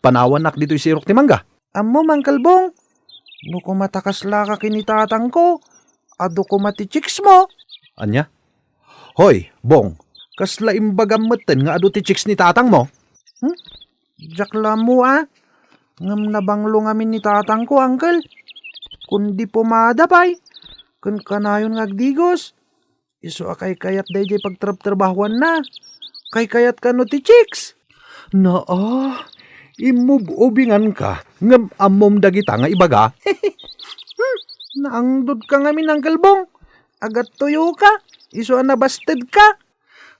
Panawannak ditoy sirok ti mangga. Ammom, Uncle Bong, No koma ta kaslaka ken ni tatangko, adu koma ti chicks mo. Ania? Hoy, Bong, kasla imbagam metten nga adu ti chicks ni tatangmo? Hmm? Diak la ammo a. Ngem nabanglo ngamin ni tatangko, Uncle. Kundi pomada pay, ken kanayon nga agdigos. Isu a kaykayat daydiay pagtrabtrabahuanna. Kaykayat kano ti chicks? Naa, immub-ubinganka, ngem ammom dagita nga ibaga? Hmm, naangdodka ngamin, Uncle Bong. Agattuyoka, isu a nabastedka.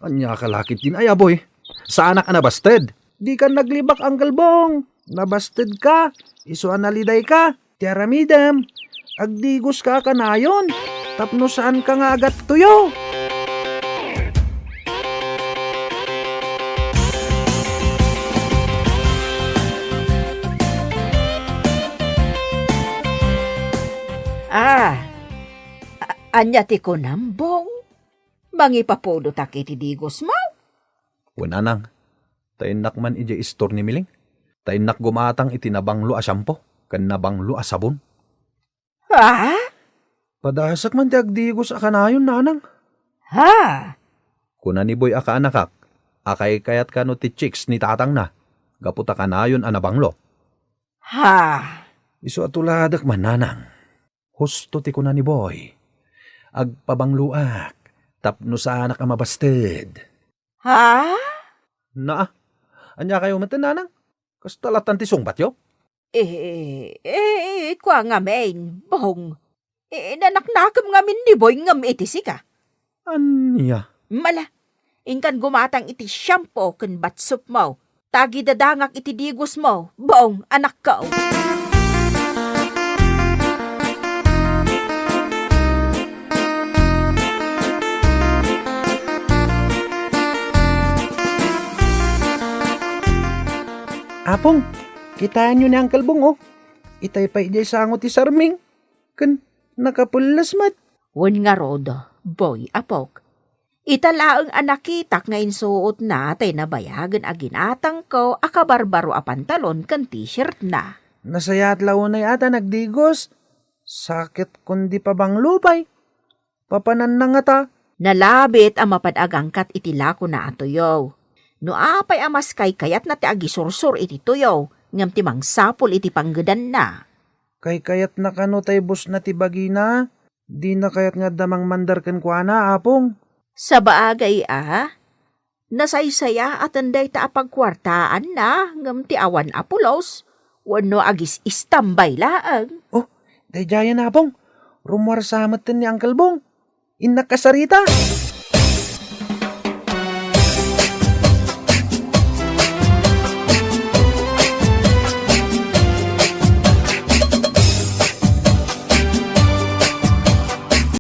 Ania ka la ketdin ay, Aboy? Saanak a nabasted? Dika naglibak, Uncle Bong. Nabastedka, isu a nalidayka. Ti aramidem, agdigoska a kanayon, tapno saanka nga agattuyo. Ah, a-, ania ti kunam, Bong? Mangipapudotak iti digosmo? Wen, Nanang, ta innak man idiay istor ni Miling. Ta innak gumatang iti nabanglo a shampoo ken nabanglo a sabon. Ha? Padasek man ti agdigos a kanayon, Nanang. Ha? Kuna ni Boy a kaanakak, a kaykayat kano ti chicks ni tatangna, gapu ta kanayon a nabanglo. Ha? Isu a tuladek man, Nanang. Husto ti kuna ni Boy. Agpabangloak, tapno saanak a mabasted. Ha? Naa, ania kayo met, Nanang? Kasta latan ti sungbatyo? Eh, eh, eh, kua ngamin, Bong. Eh, nanaknakem ngamin ni Boy ngem iti sika. Ania? Mala, inkan gumatang iti shampoo ken batsupmo. Tagidadangak iti digosmo, Bong, anakko. Apong, kitaenyo ni Uncle Bong, oh. Itay pay idiay sango ti sarming. Ken nakapelles met. Wen ngarud, Boy, apok. Ita laeng a nakitak nga insuotna tay nabayagen a ginatangko a kabarbaro a pantalon ken t-shirtna. Nasayaat la unay a ta nagdigos. Sakit kundi pabanglo pay. Papananna ngata. Nalabit a mapan agangkat iti lakona a tuyo. No apay a mas kaykayatna ti agisursor iti tuyo, ngem ti mangsapul iti panggedanna. Kaykayatna kano tay busna ti bagina? Dina kayat nga adda mangmandar kenkuana, Apong? Sabagay a, nasaysayaaten dayta a pagkuartaanna ngem ti awan a pulos wenno agis-istambay laeng. Oh, daydiayen, Apong. Rummuarsa metten ni Uncle Bong. Innak kasarita.